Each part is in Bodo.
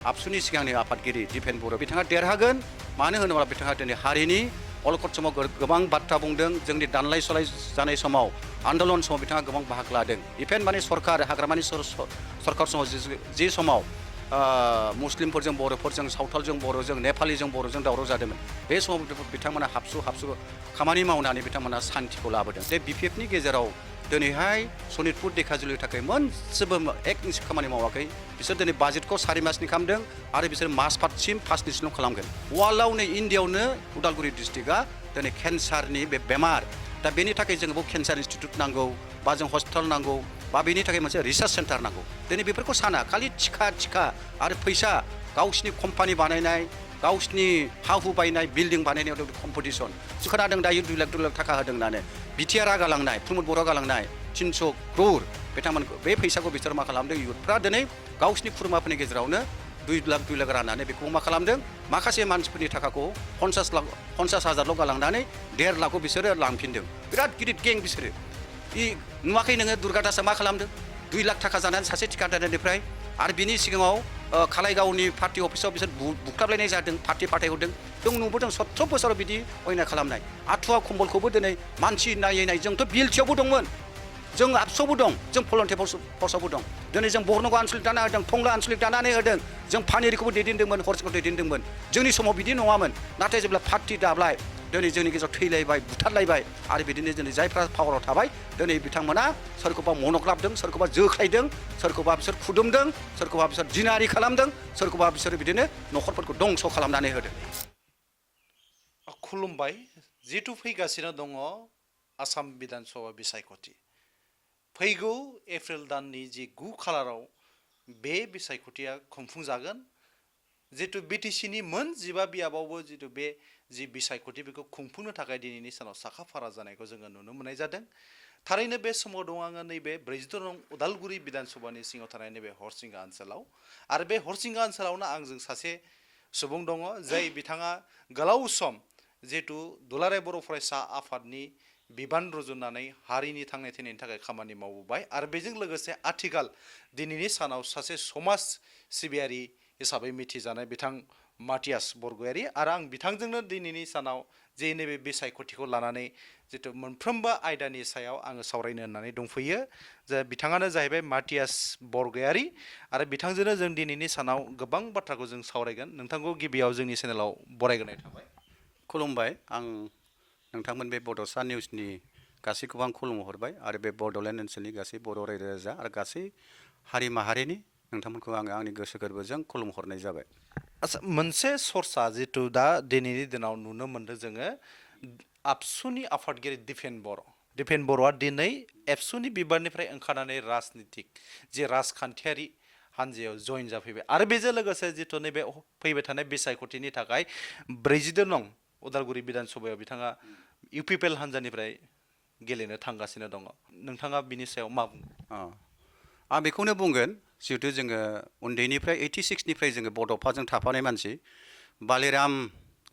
आबसुनि सिगांनि आफादगिरि दिपेन बर' बिथाङा देरहागोन मानो होनोब्ला बिथाङा दिनै हारिनि अलखद समाव गोबां बाथ्रा बुंदों जोंनि दानलाय सलाय जानाय समाव आन्दलन समाव बिथाङा गोबां बाहागो लादों इभेन माने सरकार हाग्रामानि सरकार समाव जि समाव मुस्लिमफोरजों बर'फोरजों सावथालजों बर'जों नेपालिजों बर'जों दावराव जादोंमोन बे समाव बिथांमोना हाबसु खामानि मावनानै बिथांमोना सान्थिखौ लाबोदों बे बिपिएफनि गेजेराव दिनैहाय सनितपुर धेकियाजुलिनि थाखाय मोनसेबो एक इन्सि खामानि मावाखै बिसोर दिनै बाजेटखौ 4 मासनि खालामदों आरो बिसोर मास फार्स्टसिम 5 निसिल' खालामगोन वार्ल्डआवनो इन्डियायावनो उदालगुरि डिस्ट्रिक्टआ दिनै केन्सारनि बे बेमार दा बेनि थाखाय जों बेयाव केन्सार इन्स्टिटिउट नांगौ बा जों हस्पिटाल नांगौ बा बेनि थाखाय मोनसे रिसार्च सेन्टार नांगौ दिनै बेफोरखौ साना खालि थिखा आरो फैसा गावसिनि कम्पानि बानायनाय गावसिनि हा हु बायनाय बिल्डिं बानायनायाव कम्पिटिसन खोनादों दायो 2 लाख थाखा होदों होननानै बिटिआरआ गालांनाय प्रमद बर'आ गालांनाय 300 क्रर बिथांमोनखौ बे फैसाखौ बिसोर मा खालामदों इयुथफ्रा दिनै गावसिनि खुरमाफोरनि गेजेरावनो 2 लाख राननानै बेखौ मा खालामदों माखासे मानसिफोरनि थाखाखौ 50,000ल' गालांनानै 1.5 लाखखौ बिसोरो लांफिनदों बिराद गिदिर गें बिसोरो नुवाखै नोङो दुर्गा दासआ मा खालामदों 2 लाख थाखा जानानै सासे थिकादारनिफ्राय आरो बिनि सिगाङाव खालायगावनि पार्टी अफिसाव बिसोर बुख्लाबलायनाय जादों पार्टी फाथायहरदों जों नुबोदों 17 बोसोराव बिदि अयनाय खालामनाय आथुवा कम्बलखौबो दिनै मानसि नायै जोंथ' बिएलटिआवबो दंमोन जों आबसुआवबो दं जों भलन्टियार फर्सआवबो दं दिनै जों बरन'गा आनसलिक दाना होदों टंला आनसलिक दानानै होदों जों पानेरिखौबो दैदेनदोंमोन हरसिंगाखौ दैदेनदोंमोन जोंनि समाव बिदि नङामोन नाथाय जेब्ला पार्टी दाब्लाय दिनै जोंनि गेजेराव थैलायबाय बुथारलायबाय आरो बिदिनो दिनै जायफ्रा पावाराव थाबाय दिनै बिथांमोना सोरखौबा मनग्लाबदों सोरखौबा जोख्लायदों सोरखौबा बिसोर खुदुमदों सोरखौबा बिसोर जिनारि खालामदों सोरखौबा बिसोर बिदिनो न'खरफोरखौ दंस' खालामनानै होदों खुलुमबाय जिथु फैगासिनो दङ आसाम बिधान सभा बिसायख'थि फैगौ एप्रिल दाननि जि 9 खालाराव बे बिसायख'थिया खुंफुंजागोन जितु बिटिसिनि मोन 15 बियाबावबो जितु बे जि बिसायख'थि बेखौ खुंफुंनो थाखाय दिनैनि सानाव साखाफारा जानायखौ जोङो नुनो मोननाय जादों थारैनो बे समाव दं आङो नैबे 42 नं उदालगुरि बिधान सभानि सिङाव थानाय नैबे हरसिंगा ओनसोलाव आरो बे हरसिंगा ओनसोलावनो आंजों सासे सुबुं दङ जाय बिथाङा गोलाव सम जितु दुलाराय बर' फरायसा आफादनि बिबान रुजुननानै हारिनि थांना थैनायनि थाखाय खामानि मावबोबाय आरो बेजों लोगोसे आथिखाल दिनैनि सानाव सासे समाज सिबियारि हिसाबै मिथिजानाय बिथां माटियास बरगयारि आरो आं बिथांजोंनो दिनैनि सानाव जे नैबे बिसायख'थिखौ लानानै जितु मोनफ्रोमबो आयदानि सायाव आङो सावरायनो होननानै दंफैयो जे बिथाङानो जाहैबाय माटियास बरगयारि आरो बिथांजोंनो जों दिनैनि सानाव गोबां बाथ्राखौ जों सावरायगोन नोंथांखौ गिबियाव जोंनि चेनेलाव बरायग्रोनाय थाबाय खुलुमबाय आं नोंथांमोन बे बड'सा निउसनि गासैखौबो आं खुलुमहरबाय आरो बे बड'लेण्ड ओनसोलनि गासै बर' रायजो राजा आरो गासै हारि माहारिनि नोंथांमोनखौ आङो आंनि गोसो गोरबोजों खुलुमहरनाय जाबाय आচ্ছা मोनसे सर्सा जितु दा दिनैनि दिनाव नुनो मोन्दों जोङो आबसुनि आफादगिरि दिपेन बर'आ दिनै एबसुनि बिबारनिफ्राय ओंखारनानै राजनितिक जे राजखान्थियारि हान्जायाव जइन जाफैबाय आरो बेजों लोगोसे जितु नैबे फैबाय थानाय बिसायख'थिनि थाखाय 42 नं उदालगुरि बिधान सभायाव बिथाङा इउपिपिएल हान्जानिफ्राय गेलेनो थांगासिनो दङ नोंथाङा बिनि सायाव मा बुङो आं बेखौनो बुंगोन जिहेतु जोङो उन्दैनिफ्राय 86 निफ्राय जोङो बड'फाजों थाफानाय मानसि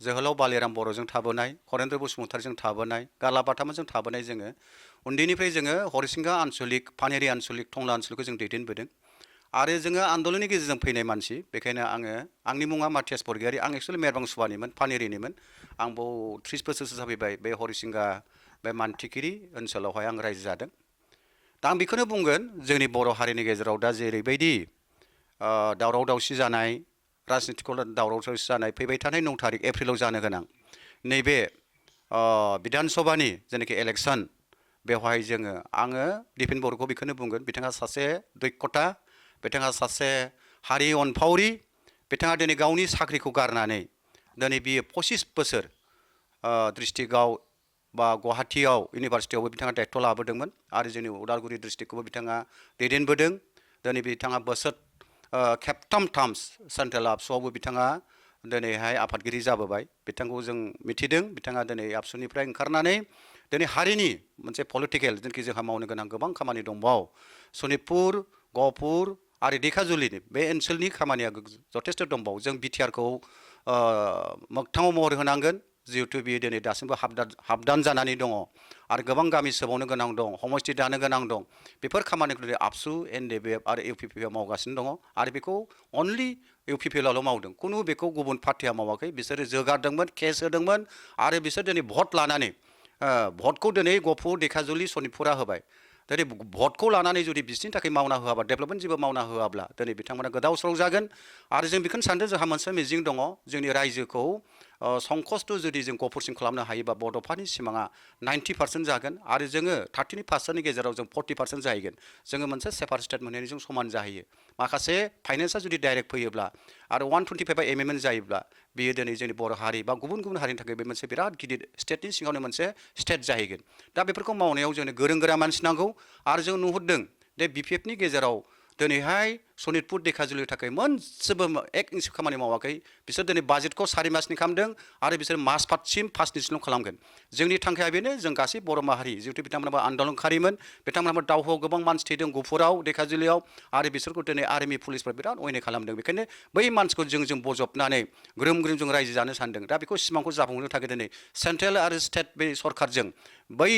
जोहोलाव बालिराम बर'जों थाबोनाय हरेन्द्र बसुमतारीजों थाबोनाय गालाबाथामोनजों थाबोनाय जोङो उन्दैनिफ्राय जोङो हरिसिंगा आनसलिक पानेरि आनसलिक टंला आनसलिकखौ जों दैदेनबोदों आरो जोङो आन्दलननि गेजेरजों फैनाय मानसि बेखायनो आंनि मुङा माटियास बरगयारि आं एक्सुवेलि मेरबांसुवानिमोन पानेरिनिमोन आं बाव 30 बोसोरसो जाफैबाय बे हरिसिंगा बे मान्थिगिरि ओनसोलावहाय आं रायजो जादों दा आं बेखौनो बुंगोन जोंनि बर' हारिनि गेजेराव दा जेरैबायदि दावराव दावसि जानाय राजनितिक दावराव दावसि जानाय फैबाय थानाय 9 तारिख एप्रिलाव जानो गोनां नैबे बिधान सभानि जेनाखि इलेक्सन बेवहाय आङो दिपेन बर'खौ बेखौनो बुंगोन बिथाङा सासे दक्षता बिथाङा सासे हारि अनफावरि बिथाङा दिनै गावनि साख्रिखौ गारनानै दिनै बियो 25 बोसोर डिस्ट्रिक्टआव बा गुवाहाटीयाव इउनिभार्सिटियावबो बिथाङा दायित्व लाबोदोंमोन आरो जोंनि उदालगुरि डिस्ट्रिक्टखौबो बिथाङा दैदेनबोदों दिनै बिथाङा खेबथाम सेन्ट्रेल आबसुआवबो बिथाङा दिनैहाय आफादगिरि जाबोबाय बिथांखौ जों मिथिदों बिथाङा दिनै आबसुनिफ्राय ओंखारनानै दिनै हारिनि मोनसे पलिटिकेल जेनाखि जोंहा मावनो गोनां गोबां खामानि दंबावो सनितपुर गहपुर आरो धेकियाजुलिनि बे ओनसोलनि खामानिया जथेस्थ दंबावो जों बिटिआरखौ मोगथाङाव महर होनांगोन जिहेतु बियो दिनै दासिमबो हाबदान जानानै दङ आरो गोबां गामि सोबावनो गोनां दं समस्ति दानो गोनां दं बेफोर खामानिखौ दिनै आबसु एनडिएफबि आरो इउपिपिएफ मावगासिनो दङ आरो बेखौ अनलि इउपिपिएलआवल' मावदों कुनु बेखौ गुबुन पार्टिया मावाखै बिसोरो जोगारदोंमोन केस होदोंमोन आरो बिसोर दिनै भट लानानै भटखौ दिनै गफुर धेकियाजुलि सनितपुरा होबाय दिनै भटखौ लानानै जुदि बिसोरनि थाखाय मावना होआबा डेभेलपमेन्ट जेबो मावना होआब्ला दिनै बिथांमोना गोदाव सोराव जागोन आरो जों बेखौनो सानदों जोंहा मोनसे मिजिं दङ जोंनि रायजोखौ संकस्त जुदि जों गफुरसिन खालामनो हायोबा बड'फानि सिमाङा 90% जागोन आरो जोङो 30% गेजेराव जों 40% जाहैगोन जोङो मोनसे सेपार स्टेट मोनहैनाय जों समान जाहैयो माखासे फाइनेन्सआ जुदि डाइरेक्ट फैयोब्ला आरो 125 एमेन्डमेन्ट जायोब्ला बेयो दिनै जोंनि बर' हारि बा गुबुन गुबुन हारिनि थाखाय बे मोनसे बिराद गिदिर स्टेटनि सिङावनो मोनसे स्टेट जाहैगोन दा बेफोरखौ मावनायाव जोंनो गोरों गोरा मानसि नांगौ आरो जों नुहुरदों दे बिपिएफनि गेजेराव दिनैहाय सनितपुर धेकियाजुलिनि थाखाय मोनसेबो एक इन्सि खामानि मावाखै बिसोर दिनै बाजेटखौ 4 मासनि खालामदों आरो बिसोर मास फार्स्टसिम 5 निसिम खालामगोन जोंनि थांखिया बेनो जों गासै बर' माहारि जिहेतु बिथांमोनाबो आन्दलनकारिमोन बिथांमोनाबो दावहायाव गोबां मानसि थैदों गुफुराव धेकियाजुलियाव आरो बिसोरखौ दिनै आर्मि पुलिसफ्रा बिराद अयनाय खालामदों बेखायनो बै मानसिखौ जों बजबनानै ग्रोम ग्रोम जों रायजो जानो सानदों दा बेखौ सिमांखौ जाफुंहोनो थाखाय दिनै सेन्ट्रेल आरो स्टेट बे सरकारजों बै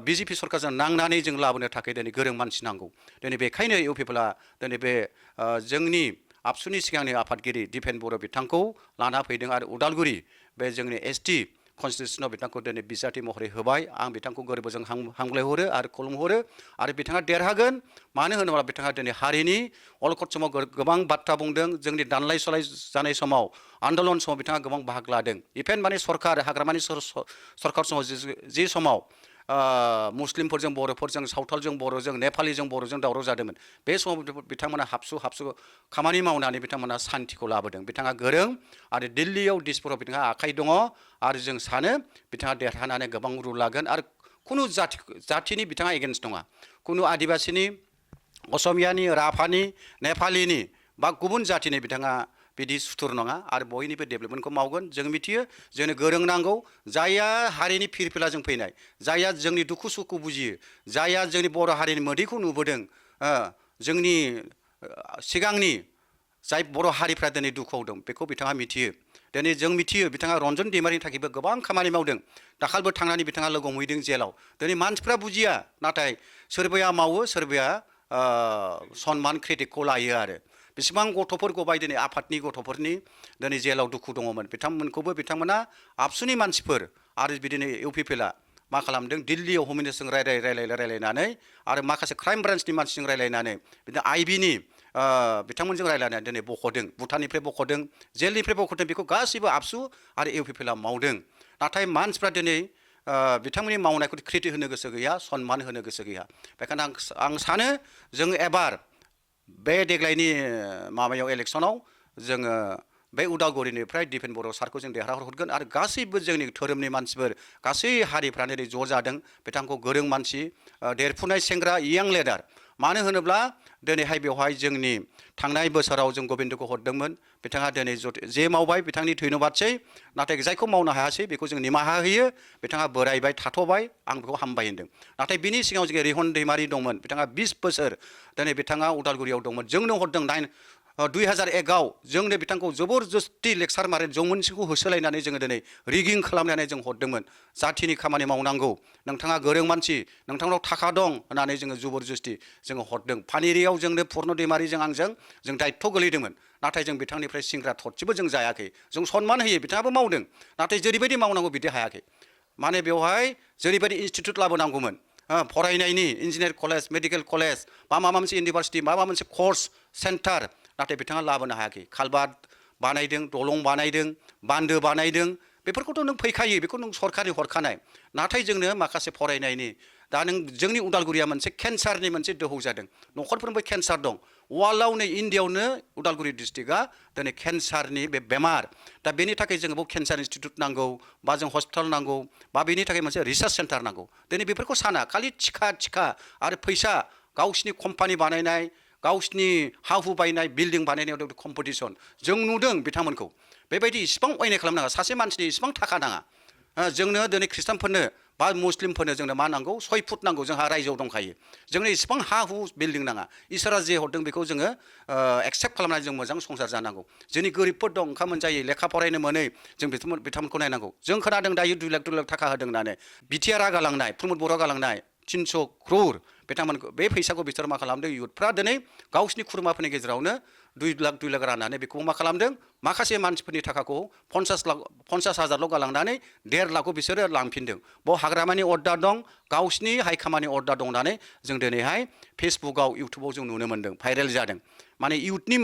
बिजेपि सरकारजों नांनानै जों लाबोनो थाखाय दिनै गोरों मानसि नांगौ दिनै बेखायनो इउपिपिएलआ दिनै बे जोंनि आबसुनि सिगांनि आफादगिरि दिपेन बर' बिथांखौ लाना फैदों आरो उदालगुरि बे जोंनि एसटि कनस्टिटिउसनाव बिथांखौ दिनै बिजाथि महरै होबाय आं बिथांखौ गोरबोजों हामग्लायहरो आरो खुलुमहरो आरो बिथाङा देरहागोन मानो होनोब्ला बिथाङा दिनै हारिनि अलखद समाव गोबां बाथ्रा बुंदों जोंनि दानलाय सलाय जानाय समाव आन्दलन समाव बिथाङा गोबां बाहागो लादों इभेन माने सरकार हाग्रामानि सरकार समाव जि समाव मुस्लिमफोरजों बर'फोरजों सावथालजों बर'जों नेपालिजों बर'जों दावराव जादोंमोन बे समाव बिथांमोना हाबसु खामानि मावनानै बिथांमोना सान्तिखौ लाबोदों बिथाङा गोरों आरो दिल्लीयाव दिसपुराव बिथाङा आखाइ दङ आरो जों सानो बिथाङा देरहानानै गोबां रुल लागोन आरो खुनु जाथिनि बिथाङा एगेन्स्ट नङा खुनु आदिबासिनि असमियानि राभानि नेपालिनि बा गुबुन जाथिनि बिथाङा बिदि सुथुर नङा आरो बयनिबो डेभेलपमेन्टखौ मावगोन जों मिथियो जोंनो गोरों नांगौ जायहा हारिनि फिरफिलाजों फैनाय जायहा जोंनि दुखु सुखु बुजियो जायहा जोंनि बर' हारिनि मोदैखौ नुबोदों जोंनि सिगांनि जाय बर' हारिफ्रा दिनै दुखुआव दं बेखौ बिथाङा मिथियो दिनै जों मिथियो बिथाङा रन्जन दैमारिनि थाखायबो गोबां खामानि मावदों दाखालिबो थांनानै बिथाङा लोगो हमहैदों जेलाव दिनै मानसिफ्रा बुजिया नाथाय सोरबाया मावो सोरबाया सनमान क्रेडिटखौ लायो आरो बेसेबां गथ'फोर गबाय दिनै आफादनि गथ'फोरनि दिनै जेलाव दुखु दङमोन बिथांमोनखौबो बिथांमोना आबसुनि मानसिफोर आरो बिदिनो इउपिपिएलआ मा खालामदों दिल्लीयाव हम मिनिस्टारजों रायलायनानै आरो माखासे क्राइम ब्रान्चनि मानसिजों रायलायनानै बिदिनो आइबिनि बिथांमोनजों रायलायनानै दिनै बख'दों भुटाननिफ्राय बख'दों जेलनिफ्राय बख'दों बेखौ गासिबो आबसु आरो इउपिपिएलआ मावदों नाथाय मानसिफ्रा दिनै बिथांमोननि मावनायखौ क्रेडिट होनो गोसो गैया सनमान होनो गोसो गैया बेखायनो आं सानो जों एबार बे देग्लायनि माबायाव इलेक्सनाव जोङो बे उदालगुरिनिफ्राय दिपेन बर' सारखौ जों देरहाहरगोन आरो गासैबो जोंनि धोरोमनि मानसिफोर गासै हारिफ्रानो दिनै ज' जादों बिथांखौ गोरों मानसि देरफुनाय सेंग्रा इयां लेडार मानो होनोब्ला दिनैहाय बेवहाय जोंनि थांनाय बोसोराव जों गबिन्दखौ हरदोंमोन बिथाङा दिनै जे मावबाय बिथांनि धन्यबादसै नाथाय जायखौ मावनो हायासै बेखौ जों निमाहा होयो बिथाङा बोरायबाय थाथ'बाय आं बेखौ हामबाय होनदों नाथाय बिनि सिगाङाव जों रिहन दैमारि दंमोन बिथाङा 20 बोसोर दिनै बिथाङा उदालगुरियाव दंमोन जोंनो हरदों 2001आव जोंनो बिथांखौ जबरदस्ति लेक्सार मारे जौमोनसिखौ होसोलायनानै जोङो दिनै रिगिं खालामनानै जों हरदोंमोन जाथिनि खामानि मावनांगौ नोंथाङा गोरों मानसि नोंथांनाव थाखा दं होननानै जोङो जबरदस्ति जोङो हरदों पानेरियाव जोंनो पुर्न दैमारिजों आंजों जों दायित्व गोलैदोंमोन नाथाय जों बिथांनिफ्राय सिंग्रा थरसेबो जों जायाखै जों सनमान होयो बिथाङाबो मावदों नाथाय जेरैबायदि मावनांगौ बिदि हायाखै माने बेवहाय जेरैबायदि इनस्टिटिउट लाबोनांगौमोन फरायनायनि इन्जिनियार कलेज मेडिकेल कलेज बा माबा मोनसे इउनिभार्सिटि माबा मोनसे कर्स सेन्टार नाथाय बिथाङा लाबोनो हायाखै खालबार बानायदों दलं बानायदों बान्दो बानायदों बेफोरखौथ' नों फैखायो बेखौ नों सरखारि हरखानाय नाथाय जोंनो माखासे फरायनायनि दा नों जोंनि उदालगुरिया मोनसे केन्सारनि मोनसे दोहौ जादों न'खरफ्रोमबो केन्सार दं वार्ल्डआवनो इन्डियायावनो उदालगुरि डिस्ट्रिक्टआ दिनै केन्सारनि बे बेमार दा बेनि थाखाय जोङो बेयाव केन्सार इन्स्टिटिउट नांगौ बा जों हस्पिटाल नांगौ बा बेनि थाखाय मोनसे रिसार्च सेन्टार नांगौ दिनै बेफोरखौ साना खालि थिखा आरो फैसा गावसिनि कम्पानि बानायनाय गावसिनि हा हु बायनाय बिल्डिं बानायनायाव कम्पिटिसन जों नुदों बिथांमोनखौ बेबायदि इसिबां अयनाय खालामनाङा सासे मानसिनि इसिबां थाखा नाङा जोंनो दिनै ख्रिस्टानफोरनो बा मुस्लिमफोरनो जोंनो मा नांगौ 6 फुट नांगौ जोंहा रायजोआव दंखायो जोंनो इसिबां हा हु बिल्डिं नाङा इसोरा जे हरदों बेखौ जोङो एक्सेप्ट खालामनानै जों मोजां संसार जानांगौ जोंनि गोरिबफोर दं ओंखाम मोनजायै लेखा फरायनो मोनै जों बिथांमोनखौ नायनांगौ जों खोनादों दायो 2 लाख थाखा होदों होननानै बिटिआरआ गालांनाय प्रमद बर'आ गालांनाय 300 क्रर बिथांमोनखौ बे फैसाखौ बिसोर मा खालामदों इयुथफ्रा दिनै गावसिनि खुरमाफोरनि गेजेरावनो 2 लाख राननानै बेखौ मा खालामदों माखासे मानसिफोरनि थाखाखौ 50,000ल' गालांनानै 1.5 लाखखौ बिसोरो लांफिनदों बाव हाग्रामानि अर्डार दं गावसिनि हाइखामानि अर्डार दं होननानै जों दिनैहाय फेसबुकआव इउटुबाव जों नुनो मोन्दों भाइरेल जादों माने इउथनि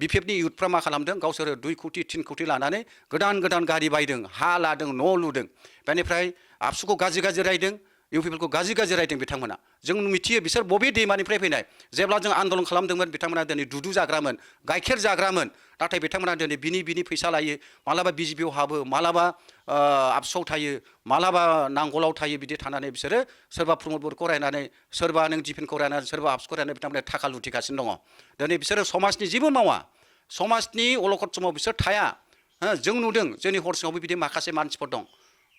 बिपिएफनि इउथफ्रा मा खालामदों गावसोरो 2 कोटि 3 कोटि लानानै गोदान गारि बायदों हा लादों न' लुदों बेनिफ्राय आबसुखौ गाज्रि रायदों इउपिपिएलखौ गाज्रि रायदों बिथांमोना जों मिथियो बिसोर बबे दैमानिफ्राय फैनाय जेब्ला जों आन्दलन खालामदोंमोन बिथांमोना दिनै दुदु जाग्रामोन गाइखेर जाग्रामोन नाथाय बिथांमोना दिनै बिनि फैसा लायो मालाबा बिजिपिआव हाबो मालाबा आबसुआव थायो मालाबा नांगलाव थायो बिदि थानानै बिसोरो सोरबा प्रमद बर'खौ रायनानै सोरबा नों दिफेनखौ रायनानै सोरबा आबसुखौ रायनानै बिथांमोना थाखा लुथिगासिनो दङ दिनै बिसोरो समाजनि जेबो मावा समाजनि अलखद समाव बिसोर थाया जों नुदों जोंनि हरसिङावबो बिदि माखासे मानसिफोर दं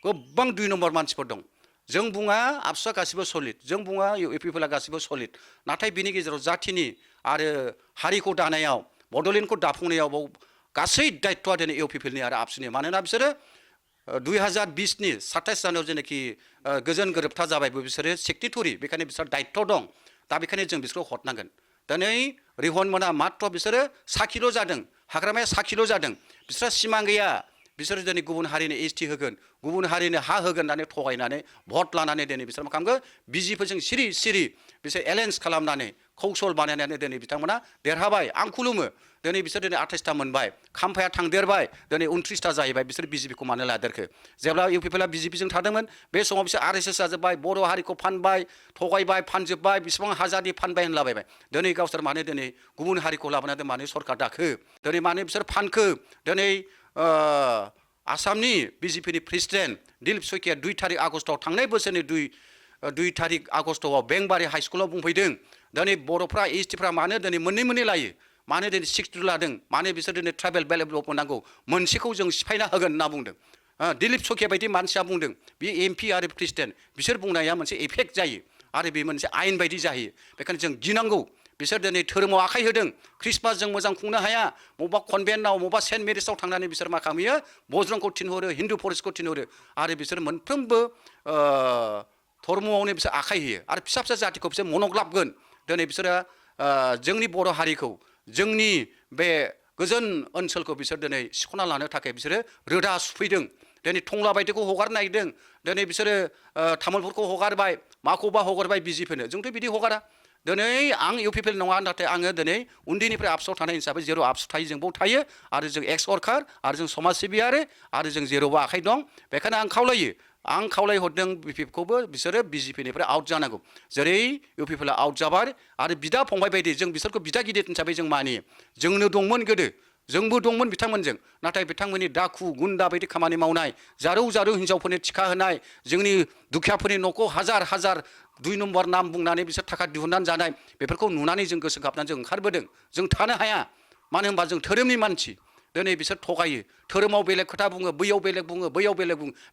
गोबां 2 नम्बर मानसिफोर दं जों बुङा आबसुआ गासिबो सलिड जों बुङा इउपिपिएलआ गासिबो सलिड नाथाय बिनि गेजेराव जाथिनि आरो हारिखौ दानायाव बड'लेण्डखौ दाफुंनायाव गासै दायित्वआ दिनै इउपिपिएलनि आरो आबसुनि मानोना बिसोरो 2020नि 27 जानुवारियाव जेनाखि गोजोन गोरोबथा जाबायबो बिसोरो सेक्रेटारि बेखायनो बिसोर दायित्व दं दा बेखायनो जों बिसोरखौ हरनांगोन दिनै रिहन मोना मात्र बिसोरो साखिल' जादों हाग्रामाया साखिल' जादों बिसोरहा सिमां गैया बिसोर दिनै गुबुन हारिनो एसटि होगोन गुबुन हारिनो हा होगोन होननानै थगायनानै भट लानानै दिनै बिसोर मा खालामगोन बिजिफोरजों सिरि बिसोर एलायन्स खालामनानै कौशल बानायनानै दिनै बिथांमोना देरहाबाय आं खुलुमो दिनै बिसोर दिनै 28टा मोनबाय खाम्फाया थांदेरबाय दिनै 29टा जाहैबाय बिसोर बिजेपिखौ मानो लादेरखो जेब्ला इउपिपिएलआ बिजेपिजों थादोंमोन बे समाव बिसोर आरएसएस जाजोब्बाय बर' हारिखौ फानबाय थगायबाय फानजोब्बाय बेसेबां हाजारनि फानबाय होनलाबायबाय दिनै गावसोर मानो दिनै गुबुन हारिखौ लाबोनानै मानो सरकार दाखो दिनै मानो बिसोर फानखो दिनै आसामनि बिजेपिनि प्रेसिडेन्ट दिलीप शइकिया 2 तारिख आगस्टआव थांनाय बोसोरनि 2 तारिख आगस्टआव बेंबारि हाइस्कुलाव बुंफैदों दिनै बर'फ्रा एसटिफ्रा मानो दिनै मोननै लायो मानो दिनै 60 लादों मानो बिसोर दिनै ट्राइबेल डेभेलपमेन्ट नांगौ मोनसेखौ जों सिफायना होगोन होनना बुंदों दिलीप शइकिया बायदि मानसिया बुंदों बे एमपि आरो प्रेसिडेन्ट बिसोर बुंनाया मोनसे इफेक्ट जायो आरो बे मोनसे आयेन बायदि जाहैयो बेखायनो जों गिनांगौ बिसोर दिनै धोरोमाव आखाइ होदों ख्रिस्टमास जों मोजां खुंनो हाया बबेबा कनभेन्टआव बबेबा सेन्ट मेरिसआव थांनानै बिसोर मा खालामो बज्रंखौ थिनहरो हिन्दु फरेस्टखौ थिनहरो आरो बिसोर मोनफ्रोमबो धर्मआवनो बिसोर आखाइ होयो आरो फिसा जातिखौ बिसोर मनग्लाबगोन दिनै बिसोरो जोंनि बर' हारिखौ जोंनि बे गोजोन ओनसोलखौ बिसोर दिनै सिख'ना लानो थाखाय बिसोरो रोदा सुफैदों दिनै टंला बायदिखौ हगारनो नागिरदों दिनै बिसोरो तामुलपुरखौ हगारबाय माखौबा हगारबाय बिजेपिनो जोंथ' बिदि हगारा दिनै आं इउपिपिएल नङा नाथाय आङो दिनै उन्दैनिफ्राय आबसुआव थानाय हिसाबै जेराव आबसु थायो जों बाव थायो आरो जों एक्स वर्कार आरो जों समाज सिबियारि आरो जों जेरावबो आखाइ दं बेखायनो आं खावलायहरदों बिपिएफखौबो बिसोरो बिजेपिनिफ्राय आउट जानांगौ जेरै इउपिपिएलआ आउट जाबाय आरो बिदा फंबाय बायदि जों बिसोरखौ बिदा गिदिर हिसाबै जों मानियो जोंनो दंमोन गोदो जोंबो दंमोन बिथांमोनजों नाथाय बिथांमोननि दाखु गुन्दा बायदि खामानि मावनाय जारौ हिन्जावफोरनि थिखा होनाय जोंनि दुखियाफोरनि न'खौ हाजार 2 नम्बर नाम बुंनानै बिसोर थाखा दिहुननानै जानाय बेफोरखौ नुनानै जों गोसो गाबनानै जों ओंखारबोदों जों थानो हाया मानो होनबा जों धोरोमनि मानसि दिनै बिसोर थगायो धोरोमाव बेलेग खोथा बुङो बैयाव बेलेग बुङो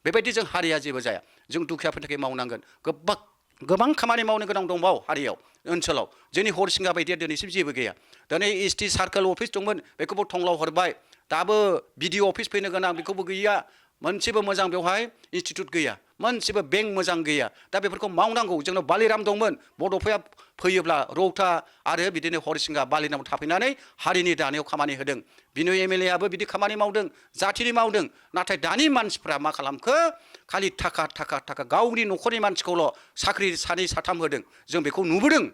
बेबायदि जों हारिया जेबो जाया जों दुखियाफोरनि थाखाय मावनांगोन गोबां खामानि मावनो गोनां दंबावो हारियाव ओनसोलाव जोंनि हरसिंगा बायदिया दिनैसिम जेबो गैया दिनै एसटि सार्कोल अफिस दंमोन बेखौबो थंलाव हरबाय दाबो बिडिअ अफिस फैनो गोनां बेखौबो गैया मोनसेबो मोजां बेवहाय इनस्टिट्युट गैया मोनसेबो बेंक मोजां गैया दा बेफोरखौ मावनांगौ जोंनाव बालिराम दंमोन बड'फाया फैयोब्ला रौता आरो बिदिनो हरिसिंगा बालिरामाव थाफैनानै हारिनि दानायाव खामानि होदों बिनु एमएलएआबो बिदि खामानि मावदों जाथिनि मावदों नाथाय दानि मानसिफ्रा मा खालामखो खालि थाखा गावनि न'खरनि मानसिखौल' साख्रि 2 3 होदों जों बेखौ नुबोदों